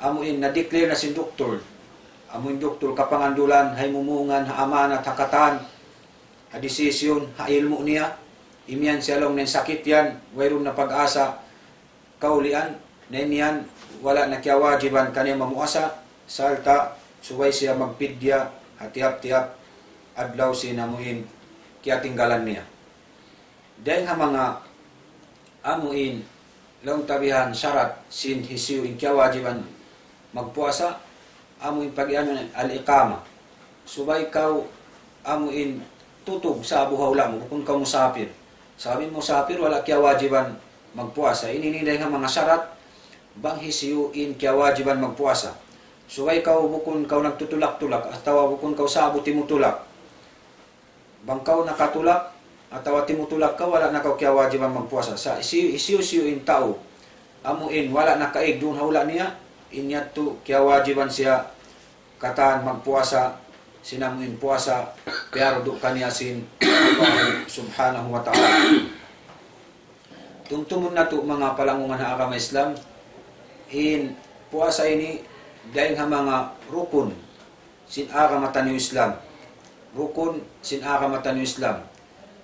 amu in na-declare na sin duktul. Amu in duktul kapangandulan, ha himumungan, ha amanat, ha katan, ha decision, ha ilmu' niya. Imiyan siya laung na in sakit yan, wayruun na pag-asa, kaulian, na in yan, wala' na kiyawajiban kaniya mamuasa, sarta' subay siya magpidya ha tiyap-tiyap adlaw sin amu in kiyatinggalan niya. Dayng ha manga amu in laung ta bihan sharat sin hisiyu in kiyawajiban magpuasa, amu in pagiyanun al-iqama. Subay kaw amu in tutug sa'bu ha hula' mu, bukun kaw musapir. Sabab in musapir wala' kiyawajiban magpuasa. Ini in dayng ha manga sharat bang hisiyu in kiyawajiban magpuasa. Subay kaw bukun kaw nagtutulak-tulak, atawa bukun kaw sa'bu timutulak. Bang kaw nakatulak, atawa timutulak kaw, wala' na kaw kiyawajiban magpuasa. Sa' hisiyu-siyu in tau, amu in wala' nakaig duun ha hula' niya, in yadtu kiyawajiban siya katan magpuasa, sin amu in puasa, piyardu kaniya sin Allah subhanahu wa ta'ala. Tumtumun natu' manga palangungan ha agama Islam, in puasa ini dayng ha manga rukun sin agama taniyu Islam. Rukun sin agama taniyu Islam.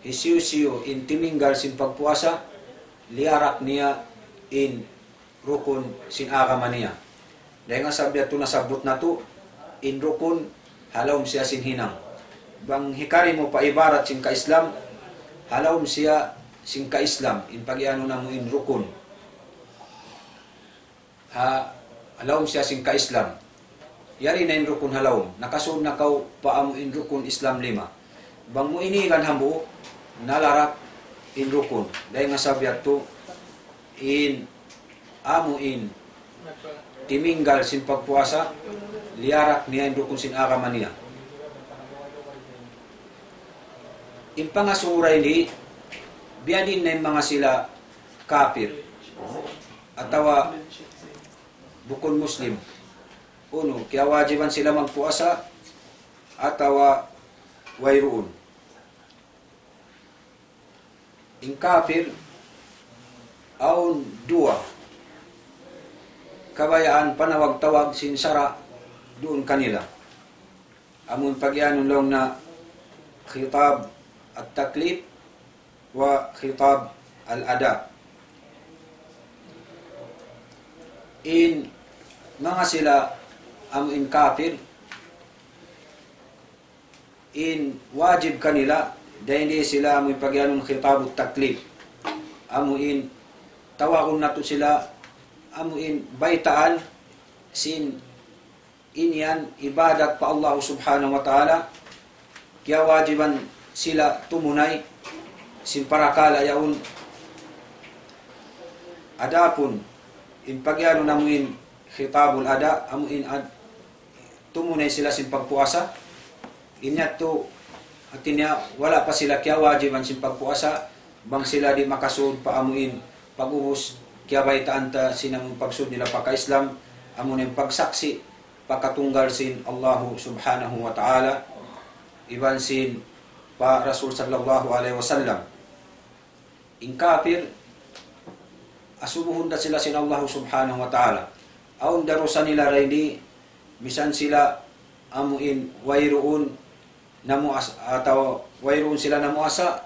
Hisiyu-siyu in timinggal sin pagpuasa, liyarak niya in rukun sin agama niya. Dayng ha sabab yadtu nasabbut natu', in rukun ha lawm siya sin hinang. Bang hikari mu pa ibarat sin ka-Islam, ha lawm siya sin ka-Islam, in pagiyanun amu in rukun. Ha, ha lawm siya sin ka-Islam. Yari na in rukun ha lawm. Nakasud na kaw pa amu in rukun Islam lima. Bang mu inigan hambuuk, nalarak in rukun. Dayng ha sabab yadtu, in amu in timinggal sin pagpuasa, liyarak niya in rukun sin agama niya. In pangasubu dayn di, biyadiin na in manga sila kapir, atawa bukun Muslim. Unu, kiyawajiban sila magpuasa, atawa wayruun. In kapir, awn duwa kabayaan panawag-tawag sin sara' duun kanila. Amun pagiyanun laung na khitab at-taklif wa khitab al-ada. In manga sila amu in kapir, in wajib kanila, dayn di sila amu in pagiyanun khitabut taklif. Amu in tawagun natu' sila, amu in baytaan sin in yan ibadat pa Allah Subhanahu wa Ta'ala, kiyawajiban sila tumunay sin parakala' yaun. Adapun in pagiyanun amu in khitabul ada, amu in ad-, tumunay sila sin pagpuasa. In yadtu, hati niya, wala' pa sila kiyawajiban sin pagpuasa, bang sila di' makasud pa amu in pag-ubus kiyabaytaan ta sin amu in pagsud nila pagka-Islam, amu in pagsaksi' pa katunggal sin Allahu Subhanahu wa Ta'ala, iban sin pa Rasul sallallahu alayhi wasallam. In kapir, asubuhun da sila sin Allahu Subhanahu wa Ta'ala. Awn darusa nila dayn di, misan sila amu in wayruun namuas-, atawa wayruun sila namuasa,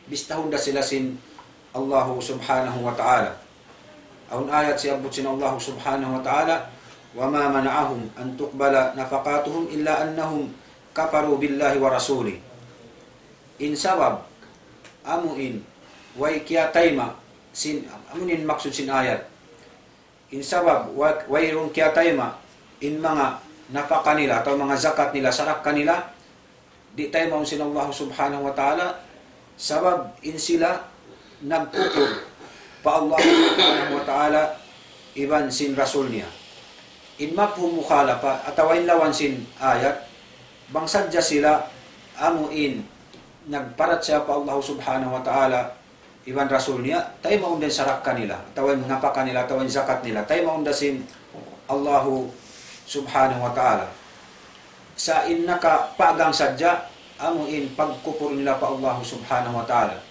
bistahun da sila sin Allahu Subhanahu wa Ta'ala. Awn ayat siyabbut sin Allahu Subhanahu wa Ta'ala, وما منعهم أن تقبل نفقاتهم إلا أنهم كفروا بالله ورسوله. In sabab, amu in, way kiyatayma' sin, amu in maksud sin ayat. In sabab, wa-, wayruun kiyatayma' in manga napaka nila, atawa manga zakat nila, sadakka nila, di' taymaun sin Allah Subhanahu wa Ta'ala, sabab in sila nagkupur pa Allah Subhanahu wa Ta'ala iban sin Rasul niya. In mafhum mukhalafa, atawa in lawan sin ayat, bang sadja sila amu in nagparachaya pa Allah Subhanahu wa Ta'ala iban Rasul niya, taymaun da in sadakka nila, atawa in napaka nila, atawa in zakat nila, taymaun da sin Allahu Subhanahu wa Ta'ala. Sa' in nakapagang sadja, amu in pagkupur nila pa Allahu Subhanahu wa Ta'ala.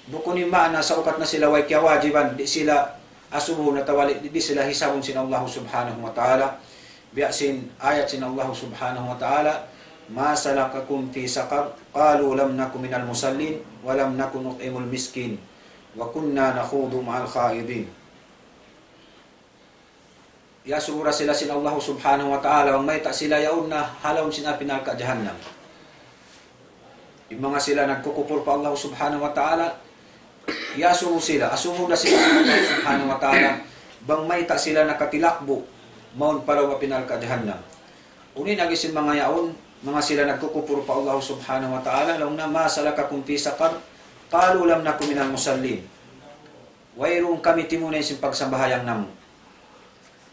Bukun in maana sa' ukat na sila way kiyawajiban, di' sila asubuhun atawa di', di' sila hisabun sin Allahu Subhanahu wa Ta'ala. Biya' sin ayat sin Allah Subhanahu wa Ta'ala, ما سلككم في سقر؟ قالوا لم نك من المصلين ولم نك نطعم المسكين وكنا نخوض مع الخائضين. Iyasubu da sila sin Allah Subhanahu wa Ta'ala, bang mayta' sila yaun na ha lawm sin api narka' jahannam. In manga sila nagkukupur pa Allah Subhanahu wa Ta'ala, iyasubu sila, asubu da sila sin Allah Subhanahu wa Ta'ala, bang mayta' sila nakatilakbu' mawn pa lawm api narka' jahannam. Unu in agi sin manga yaun, manga sila nagkukupur pa Allah Subhanahu wa Ta'ala, laung na, ما سلككم في سقر؟ قالوا لم نك من المصلين. Wayruun kami timunay sin pagsambahayang namu'.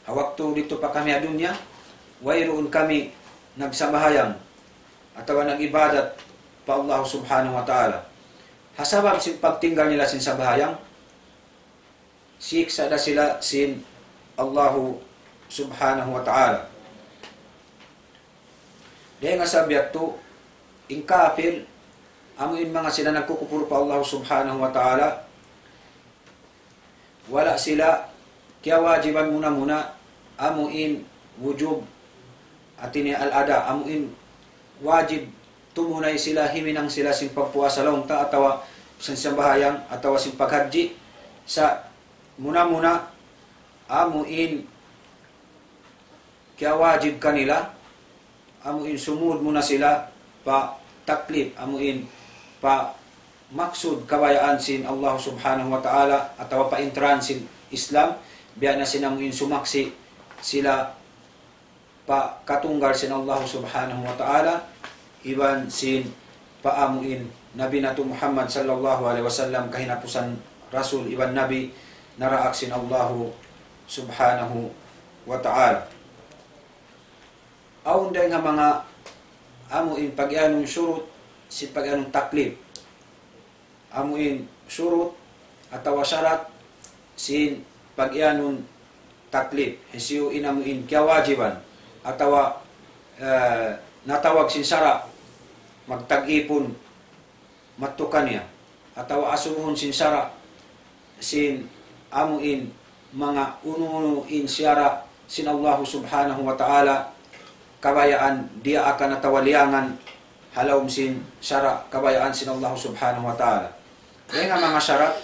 Ha waktu didtu pa kami ha dunya, wayruun kami nagsambahayang atawa nag-ibadat pa Allah Subhanahu wa Ta'ala. Ha sabab sin pagtinggal nila sin sambahayang, siksa' da sila sin Allahu Subhanahu wa Ta'ala. Dayn ha sabab yadtu, in kapir, amu in manga sila nagkukupur pa Allah Subhanahu wa Ta'ala, wala' sila kiyawajiban muna-muna, amu in wujub, hati niya al-ada, amu in wajib tumunay sila, himinang sila sin pagpuasa laung ta, atawa sin sambahayang, atawa sin paghajji, sa' muna-muna, amu in kiyawajib kanila, amu in sumud muna sila pa taklif, amu in pa maksud kabayaan sin Allah Subhanahu wa Ta'ala, atawa pa entrance sin Islam, biya' na sin amu in sumaksi' sila pa katunggal sin Allah Subhanahu wa Ta'ala, iban sin pa amu in Nabi natu' Muhammad sallallahu alayhi wasallam, kahinapusan Rasul iban Nabi, naraak sin Allahu Subhanahu wa Ta'ala. Awn dayn ha manga amu in pag-iyanun shurut sin pag-iyanun taklif. Amu in shurut atawa sharat sin pag-iyanun taklif. Hisiyu in amu in kiyawajiban atawa, eh, natawag sin sara' magtag-ipun madtu kaniya, atawa asubuhun sin sara' sin amu in manga unu-unu in sara' sin Allahu Subhanahu wa Ta'ala, kabayaan diyaakan atawa liyangan ha lawm sin sara' kabayaan sin Allahu Subhanahu wa Ta'ala. Dayn ha manga sharat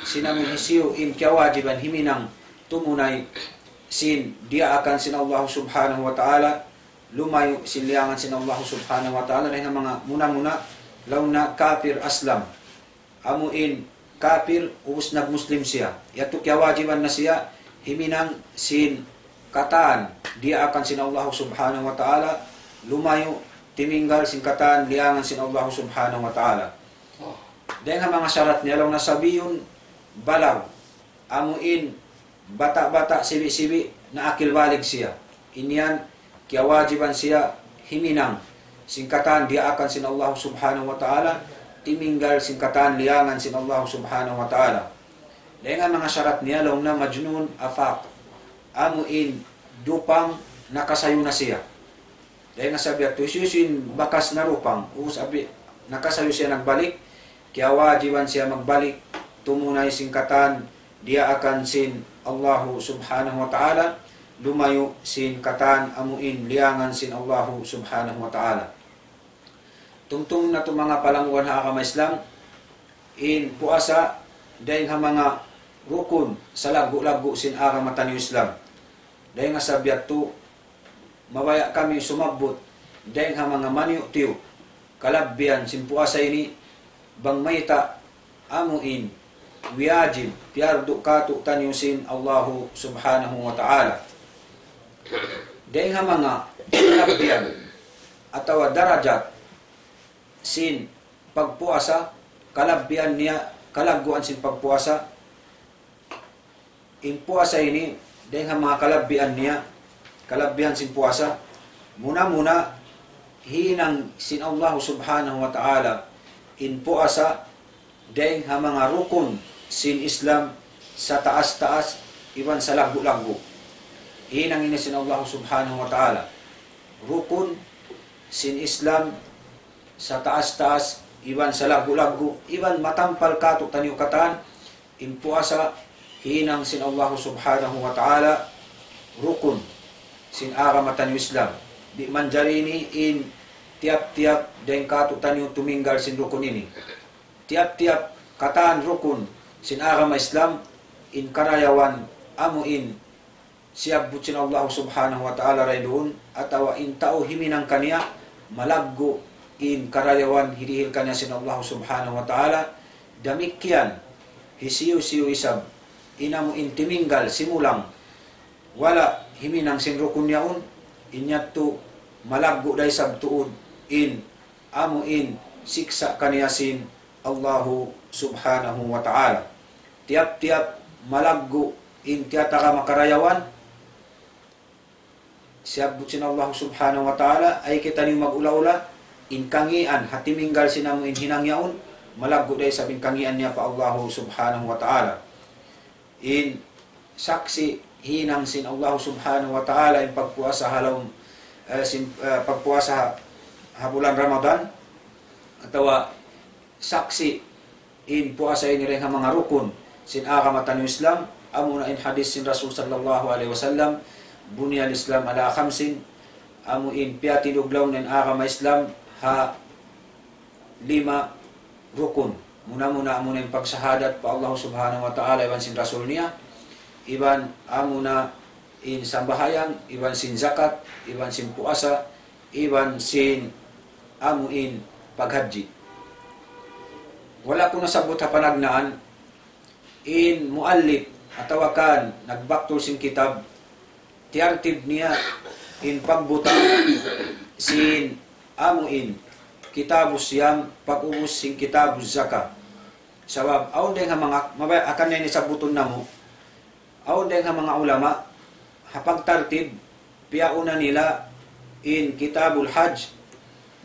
sin amu in hisiyu in kiyawajiban himinang tumunay sin diyaakan sin Allahu Subhanahu wa Ta'ala, lumayu' sin liyangan sin Allahu Subhanahu wa Ta'ala, dayn ha manga muna-muna, laung niya kapir aslam. Amu in kapir, ubus nag-Muslim siya. Yadtu kiyawajiban na siya himinang sin katan diyaakan sin Allahu Subhanahu wa Ta'ala, lumayu' timinggal sin katan liyangan sin Allahu Subhanahu wa Ta'ala. Dayn ha manga sharat niya laung niya sabiyun balag, amu in bata'-bata' sibi'-sibi' na akil balig siya. In yan kiyawajiban siya himinang sin katan diyaakan sin Allahu Subhanahu wa Ta'ala, timinggal sin katan liyangan sin Allahu Subhanahu wa Ta'ala. Dayn ha manga sharat niya laung niya majnun afaq, amu in dupang nakasayu na siya. Dayn ha sabab yadtu, hisiyu-siyu in bakas narupang, ubus abi nakasayu siya nagbalik, kiyawajiban siya magbalik tumunay sin katan diyaakan sin Allahu Subhanahu wa Ta'ala, lumayu' sin katan amu in liyangan sin Allahu Subhanahu wa Ta'ala. Tumtum natu' manga palangguan ha agama Islam, in puasa dayn ha manga rukun salaggu'-laggu' sin agama taniyu Islam. Dayn ha sabab yadtu, mabaya' kami sumabbut dayn ha manga maniyu'-tiyu' kalabbihan sin puasa ini, bang mayta' amu in wiyajib, piyardu kātu'niyu sin Allahu Subhanahu wa Ta'ala. Dayn ha manga kalabbihan atawa darajat sin pagpuasa, kalabbihan niya, kalagguan sin pagpuasa, in puasa ini, dayn ha manga kalabbihan niya, kalabbihan sin puasa, muna-muna, hinang sin Allah Subhanahu wa Ta'ala in puasa dayn ha manga rukun sin Islam sataas-taas iban salaggu'-laggu'. Hinang ini sin Allah Subhanahu wa Ta'ala. Rukun sin Islam sataas-taas iban salaggu'-laggu', iban matampal kātu'niyu katan, in puasa hinang sin Allah Subhanahu wa Ta'ala rukun sin agama taniyu Islam. Di' manjari ini in tiyap-tiyap dayn kātu'niyu tuminggal sin rukun ini. Tiyap-tiyap katan rukun sin agama Islam, in karayawan amu in siyabbut sin Allah Subhanahu wa Ta'ala dayn duun, atawa in tau himinang kaniya, malaggu' in karayawan hidihil kaniya sin Allah Subhanahu wa Ta'ala. Damikkiyan, hisiyu-siyu isab in amu in timinggal simulang, wala' himinang sin rukun yaun, in yadtu malaggu' da isab tuud in amu in siksa' kaniya sin Allahu Subhanahu wa Ta'ala. Tiyap-tiyap malaggu' in tiyatagama karayawan, siyabbut sin Allah Subhanahu wa Ta'ala, ayaw kitaniyu mag-ula-ula, in kangīan ha timinggal sin amu in hinang yaun, malaggu' da isab in kangīan niya pa Allahu Subhanahu wa Ta'ala. In saksi' hinang sin Allah Subhanahu wa Ta'ala in pagpuasa ha lawm, eh, sin, eh, pagpuasa ha, ha bulan Ramadan, atawa saksi' in puasa ini dayn ha manga rukun sin agama taniyu Islam, amuna in hadith sin Rasul sallallahu alayhi wasallam, بني الإسلام على خمس, amu in piyatindug laung niya in agama Islam ha lima rukun. Muna-muna amuna in pagsahadat pa Allah Subhanahu wa Ta'ala iban sin Rasul niya, iban amuna in sambahayang, iban sin zakat, iban sin puasa, iban sin amu in paghajji. Wala' ku nasabbut ha panagnaan, in muallif atawa kan nagbaktul sin kitab, tiyartib niya in pagbutang sin amu in Kitabus Siyam pag-ubus sin Kitabuz Zaka. Sabab awn dayn ha manga, mabaya' akan na ini sabbutun namu', Awn dayn ha manga ulama, ha pagtartib, piyauna nila in Kitabul Hajj,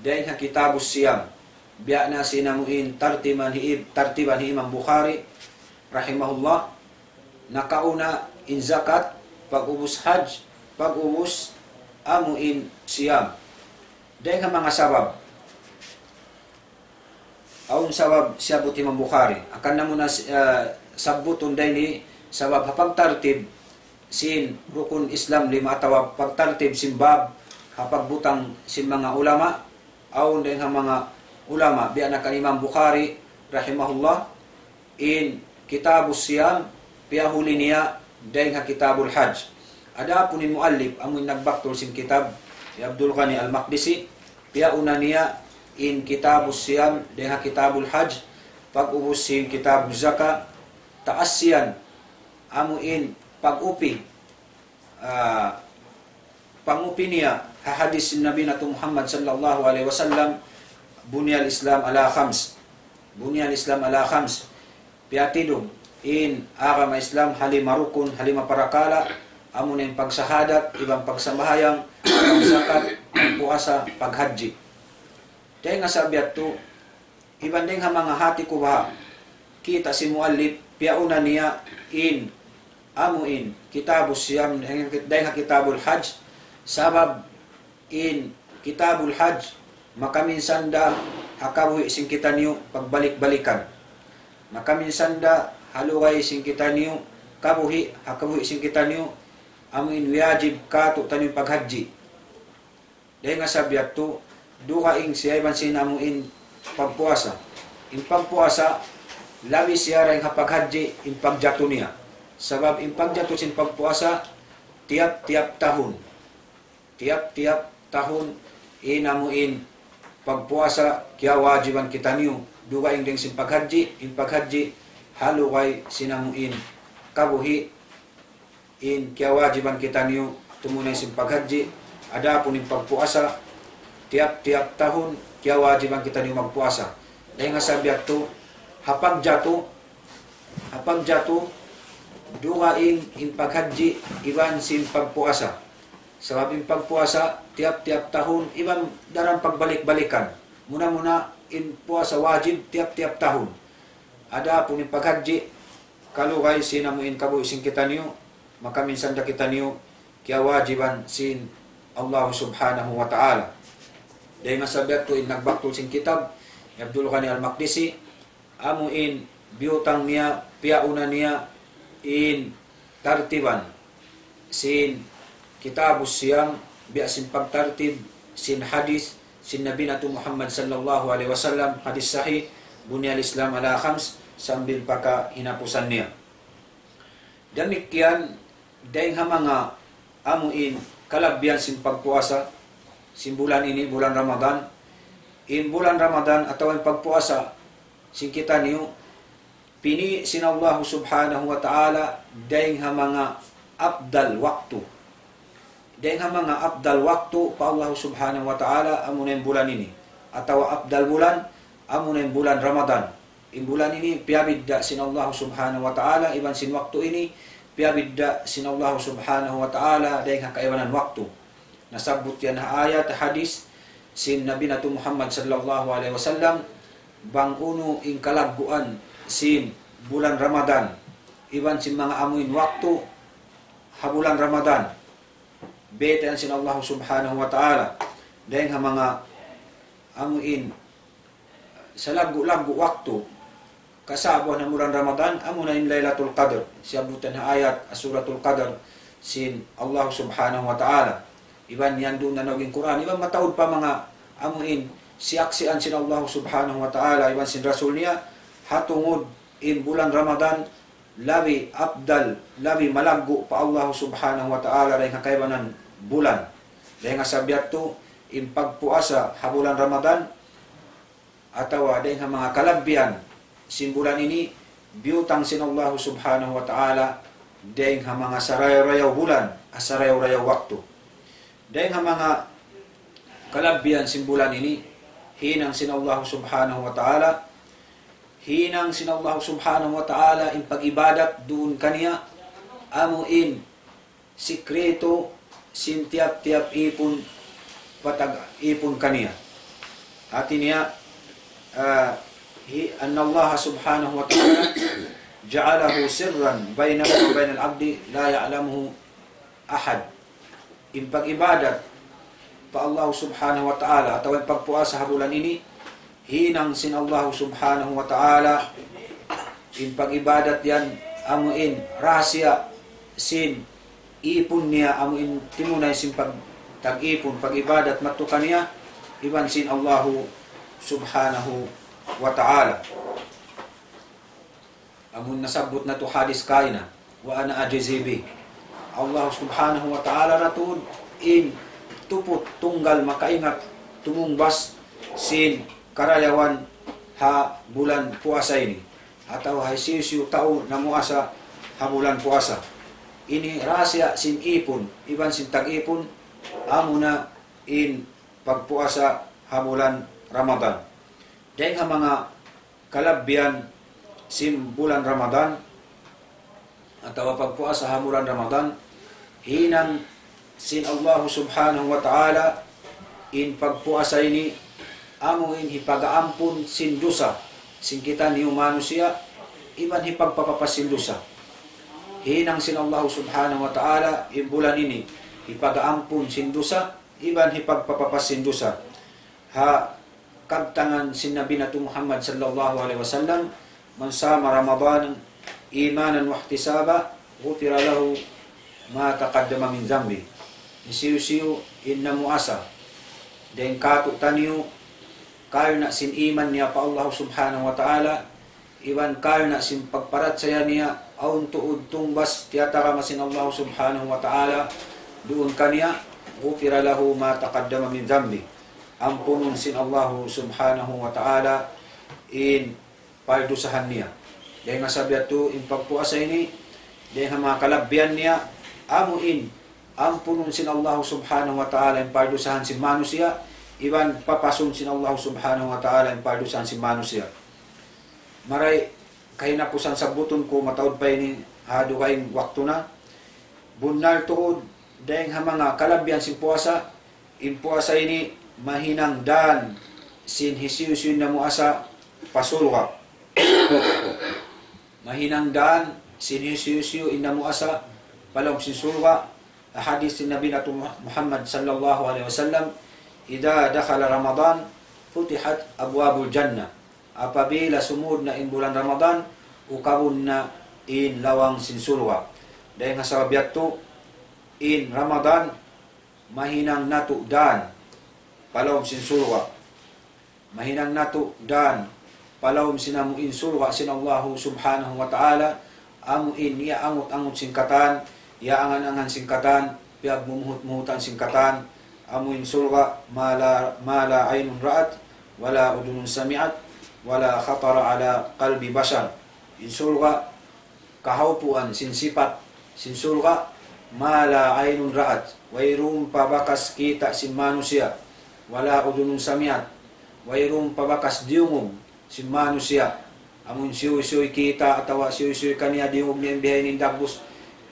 dayn ha Kitabus Siyam. Biya' na sin amu in tartiban hi, tartiban hi Imam Bukhari, rahimahullah, nakauna in zakat, pag'ubus hajj, pag'ubus amu in siyam. Dayn ha manga sabab. Awn sabab siyabbut Imam Bukhari. Hangkan na muna, ah, sabbutun dayn hi sabab ha pagtartib sin rukun Islam lima atawa pagtartib sin bab ha pagbutang sin manga ulama. Awn dayn ha manga ulama, biya' na kan Imam Bukhari, rahimahullah, in Kitabus Siyam, piyahuli niya dayn ha Kitabul Hajj. Adapun in muallif, amu in nagbaktul sin kitab, hi Abdul Ghani Al-Maqdisi, piyauna niya in Kitabus Siyam dayn ha Kitabul Hajj, pag'ubus sin Kitabuz Zaka, taas yan, amu in pag'upi, ah, pangupi niya ha hadis sin Nabi natu' Muhammad sallallahu alayhi wasallam, بني الإسلام على خمس. بني الإسلام على خمس. Piyatidung in agama Islam ha lima rukun, ha lima parakala', amu na in pagsahadat, iban pagsambahayang, pagzakat, pagpuasa, paghajji. Dayn ha sabab yadtu, iban dayn ha manga hati ku baha', kita' sin muallif, piyauna niya in, amu in, Kitabus Siyam, dayn ha Kitabul Hajj, sabab in Kitabul Hajj, makaminsan da ha kabuhi' sin kitaniyu pagbalik-balikan. Makaminsan da ha lugay sin kitaniyu kabuhi', ha kabuhi' sin kitaniyu, amu in wajib kātu'niyu paghajji. Dayn ha sabab yadtu, dugaing siya iban sin amu in pagpuasa. In pagpuasa, labi siya dayn ha paghajji in pagjatu niya. Sabab in pagjatu sin pagpuasa, tiyap-tiyap tahun. Tiyap-tiyap tahun, in amu in pagpuasa, kiyawajiban kitaniyu. Dugaing dayn sin paghajji, in paghajji, ha lugay sin amu in kabuhi', in kiyawajiban kitaniyu, tumtuman sin paghajji, adapun in pagpuasa, tiyap-tiyap tahun, kiyawajiban kitaniyu magpuasa. Dayn ha sabab yadtu, ha pagjatu, ha pagjatu, dugaing in paghajji, iban sin pagpuasa. Sabab in pagpuasa, tiyap-tiyap tahun, iban daran pagbalik-balikan. Muna-muna, in puasa wajib, tiyap-tiyap tahun. Adapun in paghajji, ha lugay sin amu in kabuhi' sin kitaniyu, makaminsan da kitaniyu, kiyawajiban sin Allah Subhanahu wa Ta'ala. Dayn ha sabab yadtu in nagbaktul sin kitab, hi Abdul Ghani Al-Maqdisi, amu in biyutang niya, piyauna niya, in tartiban sin Kitabus Siyam, biya' sin pagtartib sin hadis sin Nabi natu' Muhammad sallallahu alayhi wasallam, hadis sahih, بني الإسلام على خمس, sambil pa kahinapusan niya. Damikkiyan, dayn ha manga amu in kalabbihan sin pagpuasa, sin bulan ini, bulan Ramadan. In bulan Ramadan atawa in pagpuasa sin kitaniyu, pini' sin Allah Subhanahu wa Ta'ala dayn ha manga afdal waktu. Dayn ha manga afdal waktu pa Allah Subhanahu wa Ta'ala, amu na in bulan ini. Atawa afdal bulan, amu na in bulan Ramadan. In bulan ini, piyabidda' sin Allah Subhanahu wa Ta'ala, iban sin waktu ini, piyabidda' sin Allah Subhanahu wa Ta'ala, dayn ha kaibanan waktu. Nasabbut yan ha ayat, hadis, sin Nabi natu' Muhammad sallallahu alayhi wasallam, bang unu in kalagguan sin bulan Ramadan, iban sin manga amu in waktu ha bulan Ramadan. Baytaan sin Allah Subhanahu wa Ta'ala. Dayn ha manga amu in salaggu'-laggu' waktu, kasabut ha bulan Ramadan, amu na in Laylatul Qadr. Siyabbutan ha ayat, Suratul Qadr, sin Allah Subhanahu wa Ta'ala. Iban yan duun na in Qur'an. Iban mataud pa manga amu in siyaksian sin Allah Subhanahu wa Ta'ala, iban sin Rasul niya, ha tungud in bulan Ramadan, labi afdal, labi malaggu' pa Allah Subhanahu wa Ta'ala dayn ha kaibanan bulan. Dayn ha sabab yadtu, in pagpuasa ha bulan Ramadan, atawa dayn ha manga kalabbihan sin bulan ini, biyutang sin Allah Subhanahu wa Ta'ala dayn ha manga sarayaw-rayaw bulan, sarayaw-rayaw waktu. Dayn ha manga kalabbihan sin bulan ini, hinang sin Allah Subhanahu wa Ta'ala, hinang sin Allah Subhanahu wa Ta'ala in pag-ibadat duun kaniya, amu in sikretu sin tiyap-tiyap ipun, patag ipun kaniya. Hati niya, ah, hi-, أن الله سبحانه وتعالى جعله سرا بينه وبين العبد لا يعلمه أحد. In pag-ibadat pa Allah Subhanahu wa Ta'ala atawa in pagpuasa ha bulan ini, hinang sin Allah Subhanahu wa Ta'ala, in pag-ibadat yan, amu in rahasiya sin ipun niya, amu in timunay sin pag-, tag-ipun, pag-ibadat madtu kaniya, iban sin Allahu Subhanahu wa Ta'ala. Amun nasabbut natu' hadis kaina, وأنا أجزي به. Allah Subhanahu wa Ta'ala ra tuud in tuput tunggal makaingat tumungbas sin karayawan ha bulan puasa ini. Atawa ha hisiyu-siyu tau namuasa ha bulan puasa. Ini rahasiya sin ipun, iban sin tag-ipun, amuna in pagpuasa ha bulan Ramadan. Dayn ha manga kalabbihan sin bulan Ramadan, atawa pagpuasa ha bulan Ramadan, hinang sin Allah Subhanahu wa Ta'ala in pagpuasa ini, amu in hipagaampun sin dusa sin kitaniyu manusiya', iban hipagpapapas sin dusa. Hinang sin Allah Subhanahu wa Ta'ala in bulan ini hipagaampun sin dusa, iban hipagpapapas sin dusa. Ha kabtangan sin Nabi natu' Muhammad sallallahu alayhi wasallam, من صام رمضان إيمانا واحتسابا غفر له ما تقدم من ذنبه. Hisiyu-siyu in namuasa dayn kātu'niyu, karna' sin iman niya pa Allah Subhanahu wa Ta'ala, iban karna' sin pagparachaya niya, awn tuud tungbas tiyatagama sin Allah Subhanahu wa Ta'ala duun kaniya, غفر له ما تقدم من ذنبه. Ampunun sin Allah Subhanahu wa Ta'ala in pardusahan niya. Dayn ha sabab yadtu in pagpuasa ini, dayn ha manga kalabbihan niya, amu in ampunun sin Allah Subhanahu wa Ta'ala in pardusahan sin manusiya', iban papasun sin Allah Subhanahu wa Ta'ala in pardusahan sin manusiya'. Marayaw kahinapusan sabbutun ku, mataud pa ini ha dugaing waktu na. Bunnal tuud, dayn ha manga kalabbihan sin puasa, in puasa ini mahinang dān sin hisiyu-siyu in namuasa pa surga'. Mahinang dān sin hisiyu-siyu in namuasa pa lawm sin surga'. Hadis sin Nabi natu' Muhammad sallallahu alayhi wasallam, إذا دخل رمضان فتحت أبواب الجنة. Apabila sumūd na in bulan Ramadan, ukabun na in lawang sin surga'. Dayn ha sabab yadtu, in Ramadan mahinang natu' dān pa lawm sin surga'. Mahinang natu' dān pa lawm sin amu in surga' sin Allahu Subhanahu wa Ta'ala, amu in iyaangut-angut sin katān, iyaangan-angan sin katān, piyagmumuhut-muhutan sin katān, amu in surga' ما لا، ما لا عين رأت ولا أذن سمعت ولا خطر على قلب بشر. In surga' kahaupuan sin sipat sin surga', ما لا عين رأت, wayruun pa bakas kīta' sin manusiya', ولا أذن سمعت, wayruun pa bakas diyungug sin manusiya'. Amun siyuy-siyuy kīta' atawa siyuy-siyuy kaniya diyungug niya in bihaini in dagbus.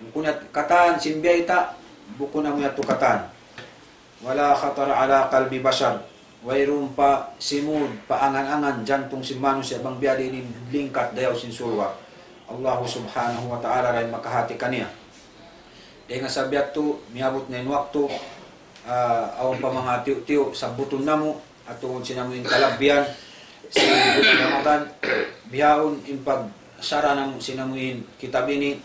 Bukun yadtu katān sin biyayta', bukun amu yadtu katān. ولا خطر على قلب بشر. Wayruun pa simūd pa angan-angan jantung sin manusiya' bang biya' diin in lingkat dayaw sin surga'. Allahu Subhanahu wa Ta'ala ra in makahāti kaniya. Dayn ha sabab yadtu, miyabut na in waktu, ah, awn pa manga tiyu'-tiyu' sabbutun namu', ha tungud sin amu in kalabbihan sin Ramadan, bihaun in pagsara namu' sin amu in kitab ini,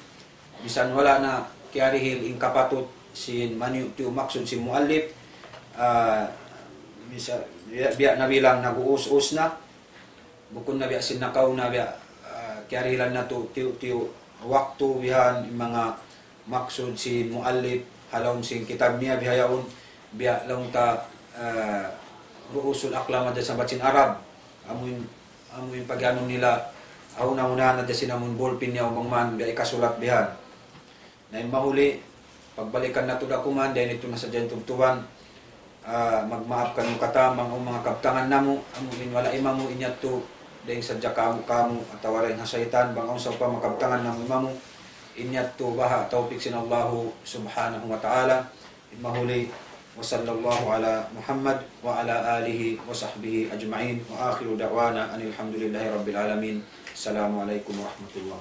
misan wala' na kiyarihil in kapatut sin maniyu'-tiyu' maksud sin muallif, ah, misa-, biya', biya' na bilang nag-uus-us na, bukun na biya' sin nakauna biya', ah, kiyarihilan natu' tiyu'-tiyu' waktu bihan in manga maksud sin muallif ha lawm sin kitab niya bihaun, biya' laung ta, ah, رؤوس الأقلام hadja sambat sin Arab, amu in, amu in pag-anu nila, ahun-ahunan hadja sin amun ballpen niya, bang man biya' hikasulat bihan. Na in mahuli, pagbalikan natu' da kuman, dayn ditu na sadja in tubtuban. Ah, magmaap kaniyu katan, bang awn manga kabtangan namu', amu in wala' imamu in yadtu, dayn sadja kāmu'-kāmu', atawa dayn ha saytan, bang awn sawpama kabtangan namu' imamu, In yadtu baha' tawpik sin Allahu subhanahu wa ta'ala. In mahuli, وصلى الله على محمد وعلى آله وصحبه أجمعين، وآخر دعوانا أن الحمد لله رب العالمين. السلام عليكم ورحمة الله.